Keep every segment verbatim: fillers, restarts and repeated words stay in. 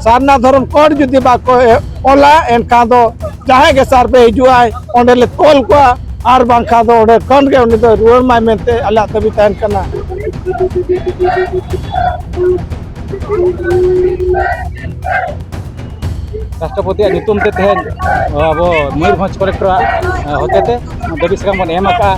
ᱥᱟᱨᱱᱟ ᱫᱷᱚᱨᱚᱢ ᱠᱳᱰ ᱡᱩᱫᱤ ᱵᱟᱠᱚ ᱚᱞᱟ, ᱮᱱᱠᱷᱟᱱ ᱫᱚ ᱡᱟᱦᱟᱸᱭ ᱜᱮ ᱥᱟᱨᱵᱷᱮ ᱦᱤᱡᱩᱜ ᱟᱭ, ᱚᱸᱰᱮ ᱞᱮ ᱛᱚᱞ ᱠᱚᱣᱟ, ᱟᱨ ᱵᱟᱝᱠᱷᱟᱱ ᱫᱚ ᱚᱸᱰᱮ ᱠᱷᱚᱱ ᱜᱮ ᱩᱱᱤ ᱫᱚ ᱨᱩᱣᱟᱹᱲ ᱢᱟᱭ ᱢᱮᱱᱛᱮ ᱟᱞᱮᱭᱟᱜ ᱫᱟᱹᱵᱤ ᱛᱟᱦᱮᱱ ᱠᱟᱱᱟ᱾ ᱨᱟᱥᱴᱨᱚᱯᱚᱛᱤᱭᱟᱜ ᱧᱩᱛᱩᱢ ᱛᱮ ᱛᱮᱦᱮᱧ ᱟᱵᱚ ᱢᱚᱭᱩᱨᱵᱷᱚᱸᱡᱽ ᱠᱚᱞᱮᱠᱴᱚᱨᱟᱜ ᱦᱚᱛᱮᱛᱮ ᱫᱟᱹᱵᱤ ᱥᱟᱠᱟᱢ ᱵᱚᱱ ᱮᱢ ᱟᱠᱟᱫᱼᱟ᱾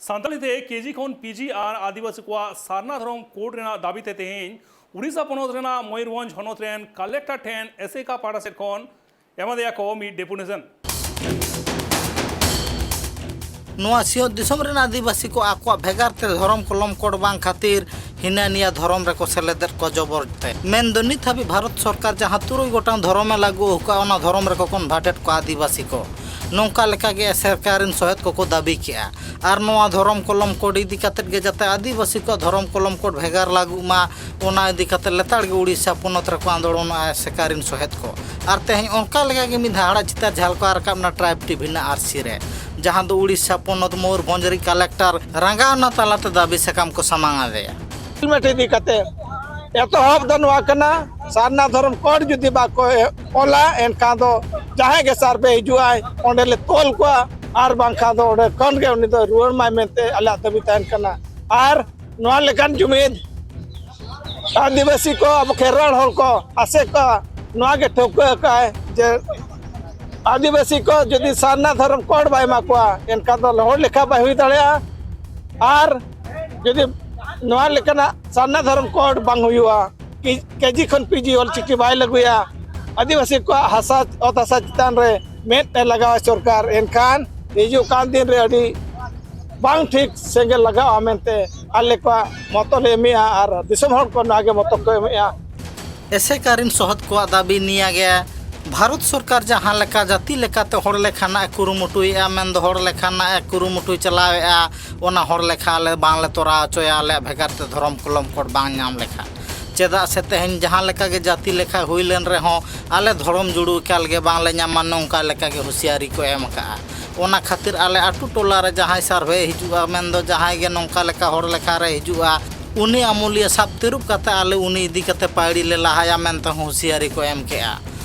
ᱥᱟᱱᱛᱟᱲᱤ ᱛᱮ ᱠᱮᱡᱤ ᱠᱷᱚᱱ ᱯᱤᱡᱤ ᱟᱨ ᱟᱹᱫᱤᱵᱟᱹᱥᱤ ᱠᱚᱣᱟᱜ ᱥᱟᱨᱱᱟ ᱫᱷᱚᱨᱚᱢ ᱠᱳᱰ ᱨᱮᱱᱟᱜ ᱫᱟᱹᱵᱤ ᱛᱮ ᱛᱮᱦᱮᱧ ᱩᱲᱤᱥᱥᱟ ᱯᱚᱱᱚᱛ ᱨᱮᱱᱟᱜ ᱢᱚᱭᱩᱨᱵᱷᱚᱸᱡᱽ ᱦᱚᱱᱚᱛ ᱨᱮᱱ ᱠᱟᱞᱮᱠᱴᱚᱨ ᱴᱷᱮᱱ ᱮᱥᱮᱠᱟ ᱯᱟᱦᱴᱟ ᱥᱮᱫ ᱠᱷᱚᱱ ᱮᱢᱟ ᱫᱮᱭᱟ ᱠᱚ ᱢᱤᱫ ᱰᱮᱯᱩᱴᱮᱥᱚᱱ᱾ ᱱᱚᱣᱟ ᱥᱤᱧᱚᱛ ᱫᱤᱥᱚᱢ ᱨᱮᱱ ᱟᱹᱫᱤᱵᱟᱹᱥᱤ ᱠᱚ ᱟᱠᱚᱣᱟᱜ ᱵᱷᱮᱜᱟᱨ ᱛᱮ ᱫᱷᱚᱨᱚᱢ ᱠᱚᱞᱚᱢ ᱠᱳᱰ ᱵᱟᱝ ᱠᱷᱟᱹᱛᱤᱨ ᱦᱤᱱᱟᱹ ᱱᱤᱭᱟᱹ ᱫᱷᱚᱨᱚᱢ ᱨᱮᱠᱚ ᱥᱮᱞᱮᱫᱮᱫ ᱠᱚᱣᱟ ᱡᱚᱵᱚᱨ ᱛᱮ᱾ ᱢᱮᱱᱫᱚ ᱱᱤᱛ ᱦᱟᱹᱵᱤᱡ ᱵᱷᱟᱨᱚᱛ ᱥᱚᱨᱠᱟᱨ ᱡᱟᱦᱟᱸ ᱛᱩᱨᱩᱭ ᱜᱚᱴᱟᱝ ᱫᱷᱚᱨᱚᱢᱮ ᱞᱟᱹᱜᱩ ᱟᱠᱟᱫᱼᱟ, ᱚᱱᱟ ᱫᱷᱚᱨᱚᱢ ᱨᱮᱠᱚ ᱠᱚᱱᱵᱷᱟᱨᱴᱮᱰ ᱠᱚᱣᱟ ᱟᱹᱫᱤᱵᱟᱹᱥᱤ ᱠᱚ᱾ ᱱᱚᱝᱠᱟ ᱞᱮᱠᱟᱜᱮ ᱮᱥᱮᱠᱟ ᱨᱮᱱ ᱥᱚᱦᱮᱫ ᱠᱚᱠᱚ ᱫᱟᱹᱵᱤ ᱠᱮᱜᱼᱟ᱾ ᱟᱨ ᱱᱚᱣᱟ ᱫᱷᱚᱨᱚᱢ ᱠᱚᱞᱚᱢ ᱠᱳᱰ ᱤᱫᱤ ᱠᱟᱛᱮᱫ ᱜᱮ ᱡᱟᱛᱮ ᱟᱹᱫᱤᱵᱟᱹᱥᱤ ᱠᱚᱣᱟᱜ ᱫᱷᱚᱨᱚᱢ ᱠᱚᱞᱚᱢ ᱠᱳᱰ ᱵᱷᱮᱜᱟᱨ ᱞᱟᱹᱜᱩᱜ ᱢᱟ, ᱚᱱᱟ ᱤᱫᱤ ᱠᱟᱛᱮ ᱞᱮᱛᱟᱲ ᱜᱮ ᱩᱲᱤᱥᱥᱟ ᱯᱚᱱᱚᱛ ᱨᱮᱠᱚ ᱟᱱᱫᱳᱞᱚᱱᱚᱜᱼᱟ ᱮᱥᱮᱠᱟ ᱨᱮᱱ ᱥᱚᱦᱮᱫ ᱠᱚ᱾ ᱟᱨ ᱛᱮᱦᱮᱧ ᱚᱱᱠᱟ ᱞᱮᱠᱟ ᱜᱮ ᱢᱤᱫ ᱫᱷᱟᱣ ᱦᱟᱦᱟᱲᱟ ᱪᱤᱛᱟᱹᱨ ᱡᱷᱟᱞᱠᱟᱣ ᱨᱟᱠᱟᱵ ᱮᱱᱟ ᱴᱨᱟᱭᱤᱵᱽ ᱴᱤᱵᱷᱤ ᱨᱮᱱᱟᱜ ᱟᱹᱨᱥᱤ ᱨᱮ, ᱡᱟᱦᱟᱸ ᱫᱚ ᱩᱲᱤᱥᱥᱟ ᱯᱚᱱᱚᱛ ᱢᱚᱭᱩᱨᱵᱷᱚᱸᱡᱽ ᱨᱤᱡ ᱠᱟᱞᱮᱠᱴᱚᱨ ᱨᱟᱸᱜᱟᱣᱱᱟ ᱛᱟᱞᱟᱛᱮ ᱫᱟᱹᱵᱤ ᱥᱟᱠᱟᱢ ᱠᱚ ᱥᱟᱢᱟᱝ ᱟᱫᱮᱭᱟ᱾ ᱦᱮᱞᱢᱮᱴ ᱤᱫᱤ ᱠᱟᱛᱮ ᱮᱛᱚᱦᱚᱵ ᱫᱚ ᱱᱚᱣᱟ ᱠᱟᱱᱟ, ᱥᱟᱨᱱᱟ ᱫᱷᱚᱨᱚᱢ ᱠᱳᱰ ᱡᱩᱫᱤ ᱵᱟᱠᱚ ᱚᱞᱟ, ᱮᱱᱠᱷᱟᱱ ᱫᱚ ᱡᱟᱦᱟᱸᱭ ᱜᱮ ᱥᱟᱨᱵᱷᱮ ᱦᱤᱡᱩᱜ ᱟᱭ, ᱚᱸᱰᱮ ᱞᱮ ᱛᱚᱞ ᱠᱚᱣᱟ, ᱟᱨ ᱵᱟᱝᱠᱷᱟᱱ ᱫᱚ ᱚᱸᱰᱮ ᱠᱷᱚᱱ ᱜᱮ ᱩᱱᱤ ᱫᱚ ᱨᱩᱣᱟᱹᱲ ᱢᱟᱭ ᱢᱮᱱᱛᱮ ᱟᱞᱮᱭᱟᱜ ᱫᱟᱹᱵᱤ ᱛᱟᱦᱮᱱ ᱠᱟᱱᱟ᱾ ᱟᱨ ᱱᱚᱣᱟ ᱞᱮᱠᱟᱱ ᱡᱩᱢᱤᱫ ᱟᱹᱫᱤᱵᱟᱹᱥᱤ ᱠᱚ, ᱟᱵᱚ ᱠᱷᱮᱨᱣᱟᱲ ᱦᱚᱲ ᱠᱚ, ᱟᱥᱮ ᱠᱚ, ᱱᱚᱣᱟ ᱜᱮ ᱴᱷᱟᱹᱣᱠᱟᱹ ᱟᱠᱟᱫᱼᱟᱭ ᱡᱮ ᱟᱹᱫᱤᱵᱟᱹᱥᱤ ᱠᱚ ᱡᱩᱫᱤ ᱥᱟᱨᱱᱟ ᱫᱷᱚᱨᱚᱢ ᱠᱳᱰ ᱵᱟᱭ ᱮᱢᱟ ᱠᱚᱣᱟ, ᱮᱱᱠᱷᱟᱱ ᱫᱚ ᱦᱚᱲ ᱞᱮᱠᱷᱟ ᱵᱟᱭ ᱦᱩᱭ ᱫᱟᱲᱮᱭᱟᱜᱼᱟ᱾ ᱟᱨ ᱡᱩᱫᱤ ᱱᱚᱣᱟ ᱞᱮᱠᱟᱱᱟᱜ ᱥᱟᱨᱱᱟ ᱫᱷᱚᱨᱚᱢ ᱠᱳᱰ ᱵᱟᱝ ᱦᱩᱭᱩᱜᱼᱟ, ᱠᱮ-, ᱠᱮᱡᱤ ᱠᱷᱚᱱ ᱯᱤᱡᱤ ᱚᱞᱪᱤᱠᱤ ᱵᱟᱭ ᱞᱟᱹᱜᱩᱭᱟ, ᱟᱹᱫᱤᱵᱟᱹᱥᱤ ᱠᱚᱣᱟᱜ ᱦᱟᱥᱟ, ᱚᱛ ᱦᱟᱥᱟ ᱪᱮᱛᱟᱱ ᱨᱮ ᱢᱮᱫ ᱮ ᱞᱟᱜᱟᱣᱟ ᱥᱚᱨᱠᱟᱨ, ᱮᱱᱠᱷᱟᱱ ᱦᱤᱡᱩᱜ ᱠᱟᱱ ᱫᱤᱱ ᱨᱮ ᱟᱹᱰᱤ ᱵᱟᱝ ᱴᱷᱤᱠ ᱥᱮᱸᱜᱮᱞ ᱞᱟᱜᱟᱜᱼᱟ ᱢᱮᱱᱛᱮ ᱟᱞᱮ ᱠᱚᱣᱟᱜ ᱢᱚᱛᱚ ᱞᱮ ᱮᱢᱮᱜᱼᱟ ᱟᱨ ᱫᱤᱥᱚᱢ ᱦᱚᱲ ᱠᱚ ᱱᱚᱣᱟ ᱜᱮ ᱢᱚᱛᱚ ᱠᱚ ᱮᱢᱮᱜᱼᱟ᱾ ᱮᱥᱮᱠᱟ ᱨᱤᱱ ᱥᱚᱦᱚᱫ ᱠᱚᱣᱟᱜ ᱫᱟᱹᱵᱤ ᱱᱤᱭᱟᱹ ᱜᱮ, ᱵᱷᱟᱨᱚᱛ ᱥᱚᱨᱠᱟᱨ ᱡᱟᱦᱟᱸ ᱞᱮᱠᱟ ᱡᱟᱹᱛᱤ ᱞᱮᱠᱟᱛᱮ ᱦᱚᱲ ᱞᱮᱠᱷᱟ ᱨᱮᱱᱟᱜ ᱮ ᱠᱩᱨᱩᱢᱩᱴᱩᱭᱮᱫᱼᱟ, ᱢᱮᱱᱫᱚ ᱦᱚᱲ ᱞᱮᱠᱷᱟ ᱨᱮᱱᱟᱜ ᱮ ᱠᱩᱨᱩᱢᱩᱴᱩᱭ ᱪᱟᱞᱟᱣᱮᱫᱼᱟ, ᱚᱱᱟ ᱦᱚᱲ ᱞᱮᱠᱷᱟ ᱟᱞᱮ ᱵᱟᱝᱞᱮ ᱛᱚᱨᱟᱣ ᱦᱚᱪᱚᱭᱟ, ᱟᱞᱮᱭᱟᱜ ᱵᱷᱮᱜᱟᱨ ᱛᱮ ᱫᱷᱚᱨᱚᱢ ᱠᱚᱞᱚᱢ ᱠᱳᱰ ᱵᱟᱝ ᱧᱟᱢ ᱞᱮᱠᱷᱟᱱ᱾ ᱪᱮᱫᱟᱜ ᱥᱮ ᱛᱮᱦᱮᱧ ᱡᱟᱦᱟᱸ ᱞᱮᱠᱟ ᱜᱮ ᱡᱟᱹᱛᱤ ᱞᱮᱠᱷᱟ ᱦᱩᱭ ᱞᱮᱱ ᱨᱮᱦᱚᱸ ᱟᱞᱮ ᱫᱷᱚᱨᱚᱢ ᱡᱩᱲᱩ ᱮᱠᱟᱞ ᱜᱮ ᱵᱟᱝᱞᱮ ᱧᱟᱢᱟ, ᱱᱚᱝᱠᱟ ᱞᱮᱠᱟ ᱜᱮ ᱦᱩᱸᱥᱤᱭᱟᱨᱤ ᱠᱚ ᱮᱢ ᱟᱠᱟᱫᱼᱟ᱾ ᱚᱱᱟ ᱠᱷᱟᱹᱛᱤᱨ ᱟᱞᱮ ᱟᱹᱛᱩ ᱴᱚᱞᱟ ᱨᱮ ᱡᱟᱦᱟᱸᱭ ᱥᱟᱨᱵᱷᱮ ᱦᱤᱡᱩᱜᱼᱟ, ᱢᱮᱱᱫᱚ ᱡᱟᱦᱟᱸᱭ ᱜᱮ ᱱᱚᱝᱠᱟ ᱞᱮᱠᱟ ᱦᱚᱲ ᱞᱮᱠᱷᱟ ᱨᱮ ᱦᱤᱡᱩᱜᱼᱟ, ᱩᱱᱤ ᱟᱹᱢᱩᱞᱤᱭᱟᱹ ᱥᱟᱵ ᱛᱤᱨᱩᱵ ᱠᱟᱛᱮ ᱟᱞᱮ ᱩᱱᱤ ᱤᱫᱤ ᱠᱟᱛᱮ ᱯᱟᱹᱭᱲᱤ ᱞᱮ ᱞᱟᱦᱟᱭᱟ ᱢᱮᱱᱛᱮ ᱦᱚᱸ ᱦᱩᱸᱥᱤᱭᱟᱹᱨᱤ ᱠᱚ ᱮᱢ ᱠᱮᱜᱼᱟ᱾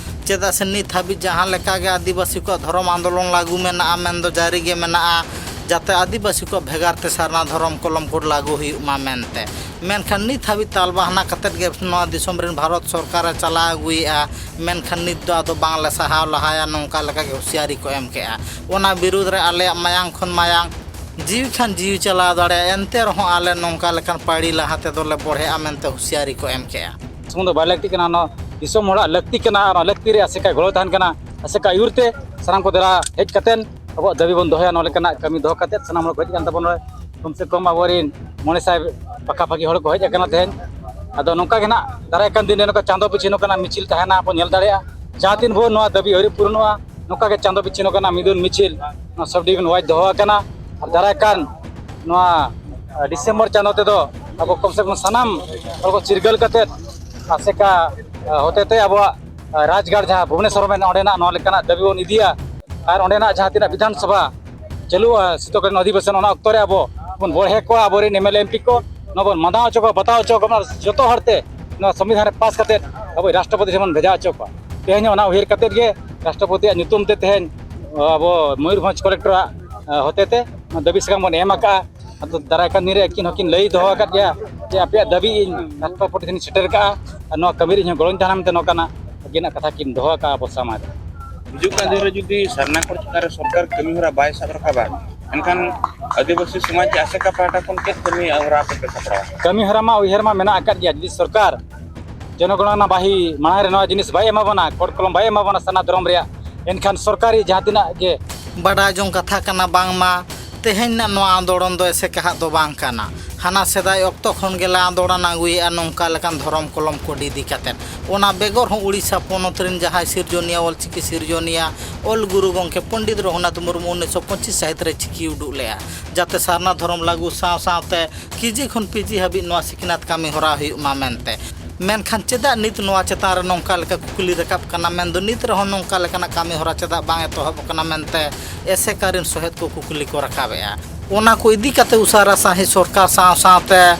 ᱪᱮᱫᱟᱜ ᱥᱮ ᱱᱤᱛ ᱦᱟᱹᱵᱤᱡ ᱡᱟᱦᱟᱸ ᱞᱮᱠᱟ ᱜᱮ ᱟᱹᱫᱤᱵᱟᱹᱥᱤ ᱠᱚᱣᱟᱜ ᱫᱷᱚᱨᱚᱢ ᱟᱱᱫᱳᱞᱚᱱ ᱞᱟᱹᱜᱩ ᱢᱮᱱᱟᱜᱼᱟ, ᱢᱮᱱᱫᱚ ᱡᱟᱹᱨᱤ ᱜᱮ ᱢᱮᱱᱟᱜᱼᱟ, ᱡᱟᱛᱮ ᱟᱹᱫᱤᱵᱟᱹᱥᱤ ᱠᱚᱣᱟᱜ ᱵᱷᱮᱜᱟᱨ ᱛᱮ ᱥᱟᱨᱱᱟ ᱫᱷᱚᱨᱚᱢ ᱠᱚᱞᱚᱢ ᱠᱳᱰ ᱞᱟᱹᱜᱩ ᱦᱩᱭᱩᱜ ᱢᱟ ᱢᱮᱱᱛᱮ᱾ ᱢᱮᱱᱠᱷᱟᱱ ᱱᱤᱛ ᱦᱟᱹᱵᱤᱡ ᱛᱟᱞᱵᱟᱦᱱᱟ ᱠᱟᱛᱮᱫ ᱜᱮ ᱱᱚᱣᱟ ᱫᱤᱥᱚᱢ ᱨᱮᱱ ᱵᱷᱟᱨᱚᱛ ᱥᱚᱨᱠᱟᱨᱮ ᱪᱟᱞᱟᱣ ᱟᱹᱜᱩᱭᱮᱫᱼᱟ, ᱢᱮᱱᱠᱷᱟᱱ ᱱᱤᱛ ᱫᱚ ᱟᱫᱚ ᱵᱟᱝᱞᱮ ᱥᱟᱦᱟᱣ ᱞᱟᱦᱟᱭᱟ, ᱱᱚᱝᱠᱟ ᱞᱮᱠᱟ ᱜᱮ ᱦᱩᱸᱥᱤᱭᱟᱹᱨᱤ ᱠᱚ ᱮᱢ ᱠᱮᱜᱼᱟ᱾ ᱚᱱᱟ ᱵᱤᱨᱩᱫᱽ ᱨᱮ ᱟᱞᱮᱭᱟᱜ ᱢᱟᱭᱟᱝ ᱠᱷᱚᱱ ᱢᱟᱭᱟᱝ, ᱡᱤᱣᱤ ᱠᱷᱟᱱ ᱡᱤᱣᱤ ᱪᱟᱞᱟᱣ ᱫᱟᱲᱮᱭᱟᱜᱼᱟ, ᱮᱱᱛᱮ ᱨᱮᱦᱚᱸ ᱟᱞᱮ ᱱᱚᱝᱠᱟ ᱞᱮᱠᱟᱱ ᱯᱟᱹᱲᱤ ᱞᱟᱦᱟ ᱛᱮᱫᱚ ᱞᱮ ᱵᱚᱲᱦᱮᱜᱼᱟ ᱢᱮᱱᱛᱮ ᱦᱩᱸᱥᱤᱭᱟᱹᱨᱤ ᱠᱚ ᱮᱢ ᱠᱮᱜᱼᱟ᱾ ᱥᱩᱢᱩᱝ ᱫᱚ ᱵᱟᱭ ᱞᱟᱹᱠᱛᱤ ᱠᱟᱱᱟ, ᱱᱚᱣᱟ ᱫᱤᱥᱚᱢ ᱦᱚᱲᱟᱜ ᱞᱟᱹᱠᱛᱤ ᱠᱟᱱᱟ᱾ ᱟᱨ ᱚᱱᱟ ᱞᱟᱹᱠᱛᱤ ᱨᱮ ᱟᱥᱮᱠᱟ ᱜᱚᱲᱚ ᱛᱟᱦᱮᱱ ᱠᱟᱱᱟ᱾ ᱟᱥᱮᱠᱟ ᱟᱹᱭᱩᱨ ᱛᱮ ᱥᱟᱱᱟᱢ ᱠᱚ ᱫᱮᱞᱟ ᱦᱮᱡ ᱠᱟᱛᱮᱱ ᱟᱵᱚᱣᱟᱜ ᱫᱟᱹᱵᱤ ᱵᱚᱱ ᱫᱚᱦᱚᱭᱟ᱾ ᱱᱚᱣᱟ ᱞᱮᱠᱟᱱᱟᱜ ᱠᱟᱹᱢᱤ ᱫᱚᱦᱚ ᱠᱟᱛᱮᱫ ᱥᱟᱱᱟᱢ ᱦᱚᱲ ᱠᱚ ᱦᱮᱡ ᱟᱠᱟᱱ ᱛᱟᱵᱚᱱᱟ᱾ ᱠᱚᱢ ᱥᱮ ᱠᱚᱢ ᱟᱵᱚᱨᱮᱱ ᱢᱚᱬᱮ ᱥᱟᱭ ᱯᱟᱠᱟ ᱯᱟᱠᱤ ᱦᱚᱲ ᱠᱚ ᱦᱮᱡ ᱟᱠᱟᱱᱟ ᱛᱮᱦᱮᱧ᱾ ᱟᱫᱚ ᱱᱚᱝᱠᱟ ᱜᱮ ᱱᱟᱜ ᱫᱟᱨᱟᱭ ᱠᱟᱱ ᱫᱤᱱ ᱨᱮ ᱱᱚᱝᱠᱟ ᱪᱟᱸᱫᱚ ᱯᱤᱪᱷᱤ ᱱᱚᱝᱠᱟᱱᱟᱜ ᱢᱤᱪᱷᱤᱞ ᱛᱟᱦᱮᱱᱟ, ᱵᱚᱱ ᱧᱮᱞ ᱫᱟᱲᱮᱭᱟᱜᱼᱟ᱾ ᱡᱟᱦᱟᱸ ᱛᱤᱱ ᱵᱷᱳᱨ ᱱᱚᱣᱟ ᱫᱟᱹᱵᱤ ᱟᱹᱣᱨᱤ ᱯᱩᱨᱩᱱᱚᱜᱼᱟ, ᱱᱚᱝᱠᱟ ᱜᱮ ᱪᱟᱸᱫᱚ ᱯᱤᱪᱷᱤ ᱱᱚᱝᱠᱟᱱᱟᱜ ᱢᱤᱫᱩᱱ ᱢᱤᱪᱷᱤᱞ ᱱᱚᱣᱟ ᱥᱟᱵ ᱰᱤᱵᱷᱤᱡᱚᱱ ᱣᱟᱭᱤᱡᱽ ᱫᱚᱦᱚ ᱟᱠᱟᱱᱟ᱾ ᱟᱨ ᱫᱟᱨᱟᱭ ᱠᱟᱱ ᱱᱚᱣᱟ, ᱟ, ᱰᱤᱥᱮᱢᱵᱚᱨ ᱪᱟᱸᱫᱚ ᱛᱮᱫᱚ ᱟᱵᱚ ᱠᱚᱢ ᱥᱮ ᱠᱚᱢ ᱥᱟᱱᱟᱢ ᱦᱚᱲ ᱠᱚ ᱪᱤᱨᱜᱟᱹᱞ ᱠᱟᱛᱮᱫ ᱟᱥᱮᱠᱟ, ᱟ, ᱦᱚᱛᱮᱛᱮ ᱟᱵᱚᱣᱟᱜ, ᱟ, ᱨᱟᱡᱽᱜᱟᱲ ᱡᱟᱦᱟᱸ ᱵᱷᱩᱵᱽᱱᱮᱥᱚᱨ ᱢᱮᱱᱟᱜᱼᱟ, ᱚᱸᱰᱮᱱᱟᱜ ᱱᱚᱣᱟ ᱞᱮᱠᱟᱱᱟᱜ ᱫᱟᱹᱵᱤ ᱵᱚᱱ ᱤᱫᱤᱭᱟ᱾ ᱟᱨ ᱚᱸᱰᱮᱱᱟᱜ ᱡᱟᱦᱟᱸ ᱛᱤᱱᱟᱹᱜ ᱵᱤᱫᱷᱟᱱ ᱥᱚᱵᱷᱟ ᱪᱟᱹᱞᱩᱜᱼᱟ, ᱥᱤᱛᱚᱠᱟᱞᱤᱱ ᱚᱫᱷᱤᱵᱮᱥᱚᱱ, ᱚᱱᱟ ᱚᱠᱛᱚ ᱨᱮ ᱟᱵᱚ ᱵᱚᱱ ᱵᱚᱲᱦᱮ ᱠᱚᱣᱟ, ᱟᱵᱚᱨᱮᱱ M L A, M P ᱠᱚ ᱱᱚᱣᱟ ᱵᱚᱱ ᱢᱟᱱᱟᱣ ᱦᱚᱪᱚ ᱠᱚᱣᱟ, ᱵᱟᱛᱟᱣ ᱦᱚᱪᱚ ᱠᱚᱣᱟ, ᱡᱚᱛᱚ ᱦᱚᱲᱛᱮ ᱱᱚᱣᱟ ᱥᱚᱝᱵᱤᱫᱷᱟᱱ ᱨᱮ ᱯᱟᱥ ᱠᱟᱛᱮᱫ ᱟᱵᱚ ᱨᱟᱥᱴᱨᱚᱯᱚᱛᱤ ᱴᱷᱮᱱ ᱵᱚᱱ ᱵᱷᱮᱡᱟ ᱦᱚᱪᱚ ᱠᱚᱣᱟ᱾ ᱛᱮᱦᱮᱧ ᱚᱱᱟ ᱩᱭᱦᱟᱹᱨ ᱠᱟᱛᱮᱫ ᱜᱮ ᱨᱟᱥᱴᱨᱚᱯᱚᱛᱤᱭᱟᱜ ᱧᱩᱛᱩᱢ ᱛᱮ ᱛᱮᱦᱮᱧ ᱟᱵᱚ ᱢᱚᱭᱩᱨᱵᱷᱚᱸᱡᱽ ᱠᱚᱞᱮᱠᱴᱚᱨᱟᱜ, ᱟ, ᱦᱚᱛᱮᱛᱮ ᱱᱚᱣᱟ ᱫᱟᱹᱵᱤ ᱥᱟᱠᱟᱢ ᱵᱚᱱ ᱮᱢ ᱟᱠᱟᱫᱼᱟ᱾ ᱟᱫᱚ ᱫᱟᱨᱟᱭ ᱠᱟᱱ ᱫᱤᱱ ᱨᱮ ᱟᱹᱠᱤᱱ ᱦᱚᱸᱠᱤᱱ ᱞᱟᱹᱭ ᱫᱚᱦᱚ ᱟᱠᱟᱫ ᱜᱮᱭᱟ ᱡᱮ ᱟᱯᱮᱭᱟᱜ ᱫᱟᱹᱵᱤ ᱤᱧ ᱨᱟᱥᱴᱨᱚᱯᱚᱛᱤ ᱴᱷᱮᱱᱤᱧ ᱥᱮᱴᱮᱨ ᱠᱟᱜᱼᱟ ᱟᱨ ᱱᱚᱣᱟ ᱠᱟᱹᱢᱤ ᱨᱮ ᱤᱧ ᱦᱚᱸ ᱜᱚᱲᱚᱧ ᱛᱟᱦᱮᱱᱟ ᱢᱮᱱᱛᱮ ᱱᱚᱝᱠᱟᱱᱟᱜ ᱟᱹᱠᱤᱱᱟᱜ ᱠᱟᱛᱷᱟ ᱠᱤᱱ ᱫᱚᱦᱚ ᱟᱠᱟᱫᱼᱟ ᱟᱵᱚ ᱥᱟᱢᱟᱝ ᱨᱮ᱾ ᱦᱤᱡᱩᱜ ᱠᱟᱱ ᱫᱤᱱ ᱨᱮ ᱡᱩᱫᱤ ᱥᱟᱨᱱᱟ ᱠᱳᱰ ᱪᱮᱛᱟᱱ ᱨᱮ ᱥᱚᱨᱠᱟᱨ ᱠᱟᱹᱢᱤ ᱦᱚᱨᱟ ᱵᱟᱭ ᱥᱟᱵ ᱨᱟᱠᱟᱵᱟ, ᱮᱱᱠᱷᱟᱱ ᱟᱹᱫᱤᱵᱟᱹᱥᱤ ᱥᱚᱢᱟᱡᱽ ᱪᱮ ᱟᱥᱮᱠᱟ ᱯᱟᱦᱴᱟ ᱠᱷᱚᱱ ᱪᱮᱫ ᱠᱟᱹᱢᱤ ᱦᱚᱨᱟ ᱟᱯᱮ ᱯᱮ ᱥᱟᱯᱲᱟᱣᱟ? ᱠᱟᱹᱢᱤ ᱦᱚᱨᱟ ᱢᱟ ᱩᱭᱦᱟᱹᱨ ᱢᱟ ᱢᱮᱱᱟᱜ ᱟᱠᱟᱫ ᱜᱮᱭᱟ᱾ ᱡᱩᱫᱤ ᱥᱚᱨᱠᱟᱨ ᱡᱚᱱᱚᱜᱚᱬᱚᱱᱟ ᱵᱟᱦᱤ ᱢᱟᱲᱟᱝ ᱨᱮ ᱱᱚᱣᱟ ᱡᱤᱱᱤᱥ ᱵᱟᱭ ᱮᱢᱟ ᱵᱚᱱᱟ, ᱠᱳᱰ ᱠᱚᱞᱚᱢ ᱵᱟᱭ ᱮᱢᱟ ᱵᱚᱱᱟ ᱥᱟᱨᱱᱟ ᱫᱷᱚᱨᱚᱢ ᱨᱮᱭᱟᱜ, ᱮᱱᱠᱷᱟᱱ ᱥᱚᱨᱠᱟᱨᱤ ᱡᱟᱦᱟᱸ ᱛᱤᱱᱟᱹᱜ ᱜᱮ ᱵᱟᱰᱟᱭ ᱡᱚᱝ ᱠᱟᱛᱷᱟ ᱠᱟᱱᱟ, ᱵᱟᱝᱢᱟ ᱛᱮᱦᱮᱧ ᱨᱮᱱᱟᱜ ᱱᱚᱣᱟ ᱟᱱᱫᱳᱲᱚᱱ ᱫᱚ ᱮᱥᱮᱠᱟᱦᱟᱜ ᱫᱚ ᱵᱟᱝ ᱠᱟᱱᱟ᱾ ᱦᱟᱱᱟ ᱥᱮᱫᱟᱭ ᱚᱠᱛᱚ ᱠᱷᱚᱱ ᱜᱮᱞᱮ ᱟᱱᱫᱳᱲᱚᱱ ᱟᱹᱜᱩᱭᱮᱫᱼᱟ ᱱᱚᱝᱠᱟ ᱞᱮᱠᱟᱱ ᱫᱷᱚᱨᱚᱢ ᱠᱚᱞᱚᱢ ᱠᱳᱰ ᱤᱫᱤ ᱠᱟᱛᱮᱫ᱾ ᱚᱱᱟ ᱵᱮᱜᱚᱨ ᱦᱚᱸ ᱩᱲᱤᱥᱥᱟ ᱯᱚᱱᱚᱛ ᱨᱮᱱ ᱡᱟᱦᱟᱸᱭ ᱥᱤᱨᱡᱚᱱᱤᱭᱟᱹ, ᱚᱞᱪᱤᱠᱤ ᱥᱤᱨᱡᱚᱱᱤᱭᱟᱹ, ᱚᱞ ᱜᱩᱨᱩ ᱜᱚᱢᱠᱮ ᱯᱚᱱᱰᱤᱛ ᱨᱚᱜᱷᱩᱱᱟᱛᱷ ᱢᱩᱨᱢᱩ ᱩᱱᱤᱥᱥᱚ ᱯᱚᱸᱪᱤᱥ ᱥᱟᱹᱦᱤᱛ ᱨᱮ ᱪᱤᱠᱤ ᱩᱰᱩᱠ ᱞᱮᱫᱼᱟ, ᱡᱟᱛᱮ ᱥᱟᱨᱱᱟ ᱫᱷᱚᱨᱚᱢ ᱞᱟᱹᱜᱩ ᱥᱟᱶ ᱥᱟᱶᱛᱮ ᱠᱮᱡᱤ ᱠᱷᱚᱱ ᱯᱤᱡᱤ ᱦᱟᱹᱵᱤᱡ ᱱᱚᱣᱟ ᱥᱤᱠᱷᱱᱟᱹᱛ ᱠᱟᱹᱢᱤ ᱦᱚᱨᱟ ᱦᱩᱭᱩᱜ ᱢᱟ ᱢᱮᱱᱛᱮ᱾ ᱢᱮᱱᱠᱷᱟᱱ ᱪᱮᱫᱟᱜ ᱱᱤᱛ ᱱᱚᱣᱟ ᱪᱮᱛᱟᱱ ᱨᱮ ᱱᱚᱝᱠᱟ ᱞᱮᱠᱟ ᱠᱩᱠᱞᱤ ᱨᱟᱠᱟᱵ ᱠᱟᱱᱟ? ᱢᱮᱱᱫᱚ ᱱᱤᱛ ᱨᱮᱦᱚᱸ ᱱᱚᱝᱠᱟ ᱞᱮᱠᱟᱱᱟᱜ ᱠᱟᱹᱢᱤ ᱦᱚᱨᱟ ᱪᱮᱫᱟᱜ ᱵᱟᱝ ᱮᱛᱚᱦᱚᱵ ᱟᱠᱟᱱᱟ ᱢᱮᱱᱛᱮ ᱮᱥᱮᱠᱟ ᱨᱮᱱ ᱥᱚᱦᱮᱫ ᱠᱚ ᱠᱩᱠᱞᱤ ᱠᱚ ᱨᱟᱠᱟᱵᱮᱜᱼᱟ᱾ ᱚᱱᱟ ᱠᱚ ᱤᱫᱤ ᱠᱟᱛᱮ ᱩᱥᱟᱹᱨᱟ ᱥᱟᱺᱦᱤᱡ ᱥᱚᱨᱠᱟᱨ ᱥᱟᱶ ᱥᱟᱶᱛᱮ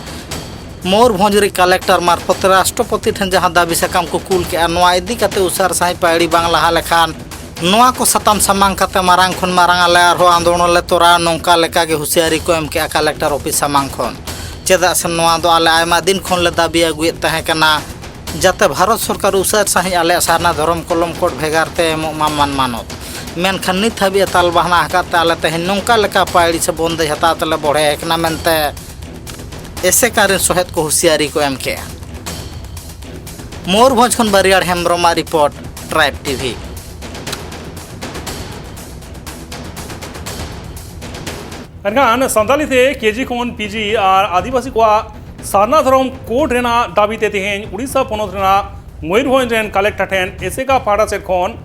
ᱢᱚᱭᱩᱨᱵᱷᱚᱸᱡᱽ ᱨᱤᱡ ᱠᱟᱞᱮᱠᱴᱚᱨ ᱢᱟᱨᱯᱷᱚᱛ ᱨᱟᱥᱴᱨᱚᱯᱚᱛᱤ ᱴᱷᱮᱱ ᱡᱟᱦᱟᱸ ᱫᱟᱹᱵᱤ ᱥᱟᱠᱟᱢ ᱠᱚ ᱠᱩᱞ ᱠᱮᱜᱼᱟ, ᱱᱚᱣᱟ ᱤᱫᱤ ᱠᱟᱛᱮ ᱩᱥᱟᱹᱨ ᱥᱟᱺᱦᱤᱡ ᱯᱟᱹᱭᱲᱤ ᱵᱟᱝ ᱞᱟᱦᱟ ᱞᱮᱠᱷᱟᱱ ᱱᱚᱣᱟ ᱠᱚ ᱥᱟᱛᱟᱢ ᱥᱟᱢᱟᱝ ᱠᱟᱛᱮ ᱢᱟᱨᱟᱝ ᱠᱷᱚᱱ ᱢᱟᱨᱟᱝ ᱟᱞᱮ ᱟᱨᱦᱚᱸ ᱟᱱᱫᱳᱞᱚᱱ ᱞᱮ ᱛᱚᱨᱟᱣᱟ, ᱱᱚᱝᱠᱟ ᱞᱮᱠᱟᱜᱮ ᱦᱩᱸᱥᱤᱭᱟᱨᱤ ᱠᱚ ᱮᱢ ᱠᱮᱜᱼᱟ ᱠᱟᱞᱮᱠᱴᱚᱨ ᱚᱯᱷᱤᱥ ᱥᱟᱢᱟᱝ ᱠᱷᱚᱱ᱾ ᱪᱮᱫᱟᱜ ᱥᱮ ᱱᱚᱣᱟ ᱫᱚ ᱟᱞᱮ ᱟᱭᱢᱟ ᱫᱤᱱ ᱠᱷᱚᱱ ᱞᱮ ᱫᱟᱹᱵᱤ ᱟᱹᱜᱩᱭᱮᱫ ᱛᱟᱦᱮᱸ ᱠᱟᱱᱟ, ᱡᱟᱛᱮ ᱵᱷᱟᱨᱚᱛ ᱥᱚᱨᱠᱟᱨ ᱩᱥᱟᱹᱨ ᱥᱟᱺᱦᱤᱡ ᱟᱞᱮᱭᱟᱜ ᱥᱟᱨᱱᱟ ᱫᱷᱚᱨᱚᱢ ᱠᱚᱞᱚᱢ ᱠᱳᱰ ᱵᱷᱮᱜᱟᱨ ᱛᱮ ᱮᱢᱚᱜ ᱢᱟ ᱢᱟᱱ ᱢᱟᱱᱚᱛ᱾ ᱢᱮᱱᱠᱷᱟᱱ ᱱᱤᱛ ᱦᱟᱹᱵᱤᱡ ᱮ ᱛᱟᱞ ᱵᱟᱦᱱᱟ ᱟᱠᱟᱫ ᱛᱮ ᱟᱞᱮ ᱛᱮᱦᱮᱧ ᱱᱚᱝᱠᱟ ᱞᱮᱠᱟ ᱯᱟᱹᱭᱲᱤ ᱥᱮ ᱵᱚᱱᱫᱮᱡᱽ ᱦᱟᱛᱟᱣ ᱛᱮᱞᱮ ᱵᱚᱲᱦᱮ ᱟᱠᱟᱱᱟ ᱢᱮᱱᱛᱮ ᱮᱥᱮᱠᱟ ᱨᱮᱱ ᱥᱚᱦᱮᱫ ᱠᱚ ᱦᱩᱥᱤᱭᱟᱨᱤ ᱠᱚ ᱮᱢ ᱠᱮᱜᱼᱟ᱾ ᱢᱚᱭᱩᱨᱵᱷᱚᱸᱡᱽ ᱠᱷᱚᱱ ᱵᱟᱹᱨᱤᱭᱟᱲ ᱦᱮᱢᱵᱽᱨᱚᱢᱟᱜ ᱨᱤᱯᱳᱨᱴ, ᱴᱨᱟᱭᱤᱵᱽ ᱴᱤᱵᱷᱤ᱾ ᱮᱱᱠᱷᱟᱱ ᱥᱟᱱᱛᱟᱞᱤ ᱛᱮ ᱠᱮᱡᱤ ᱠᱷᱚᱱ ᱯᱤᱡᱤ ᱟᱨ ᱟᱹᱫᱤᱵᱟᱹᱥᱤ ᱠᱚᱣᱟᱜ ᱥᱟᱨᱱᱟ ᱫᱷᱚᱨᱚᱢ ᱠᱳᱰ ᱨᱮᱱᱟᱜ ᱫᱟᱹᱵᱤ ᱛᱮ ᱛᱮᱦᱮᱧ ᱩᱲᱤᱥᱥᱟ ᱯᱚᱱᱚᱛ ᱨᱮᱱᱟᱜ ᱢᱚᱭᱩᱨᱵᱷᱚᱸᱡᱽ ᱨᱮᱱ ᱠᱟᱞᱮᱠᱴᱚᱨ ᱴᱷᱮᱱ ᱮᱥᱮᱠᱟ ᱯᱟᱦᱴᱟ ᱥᱮᱫ ᱠᱷᱚᱱ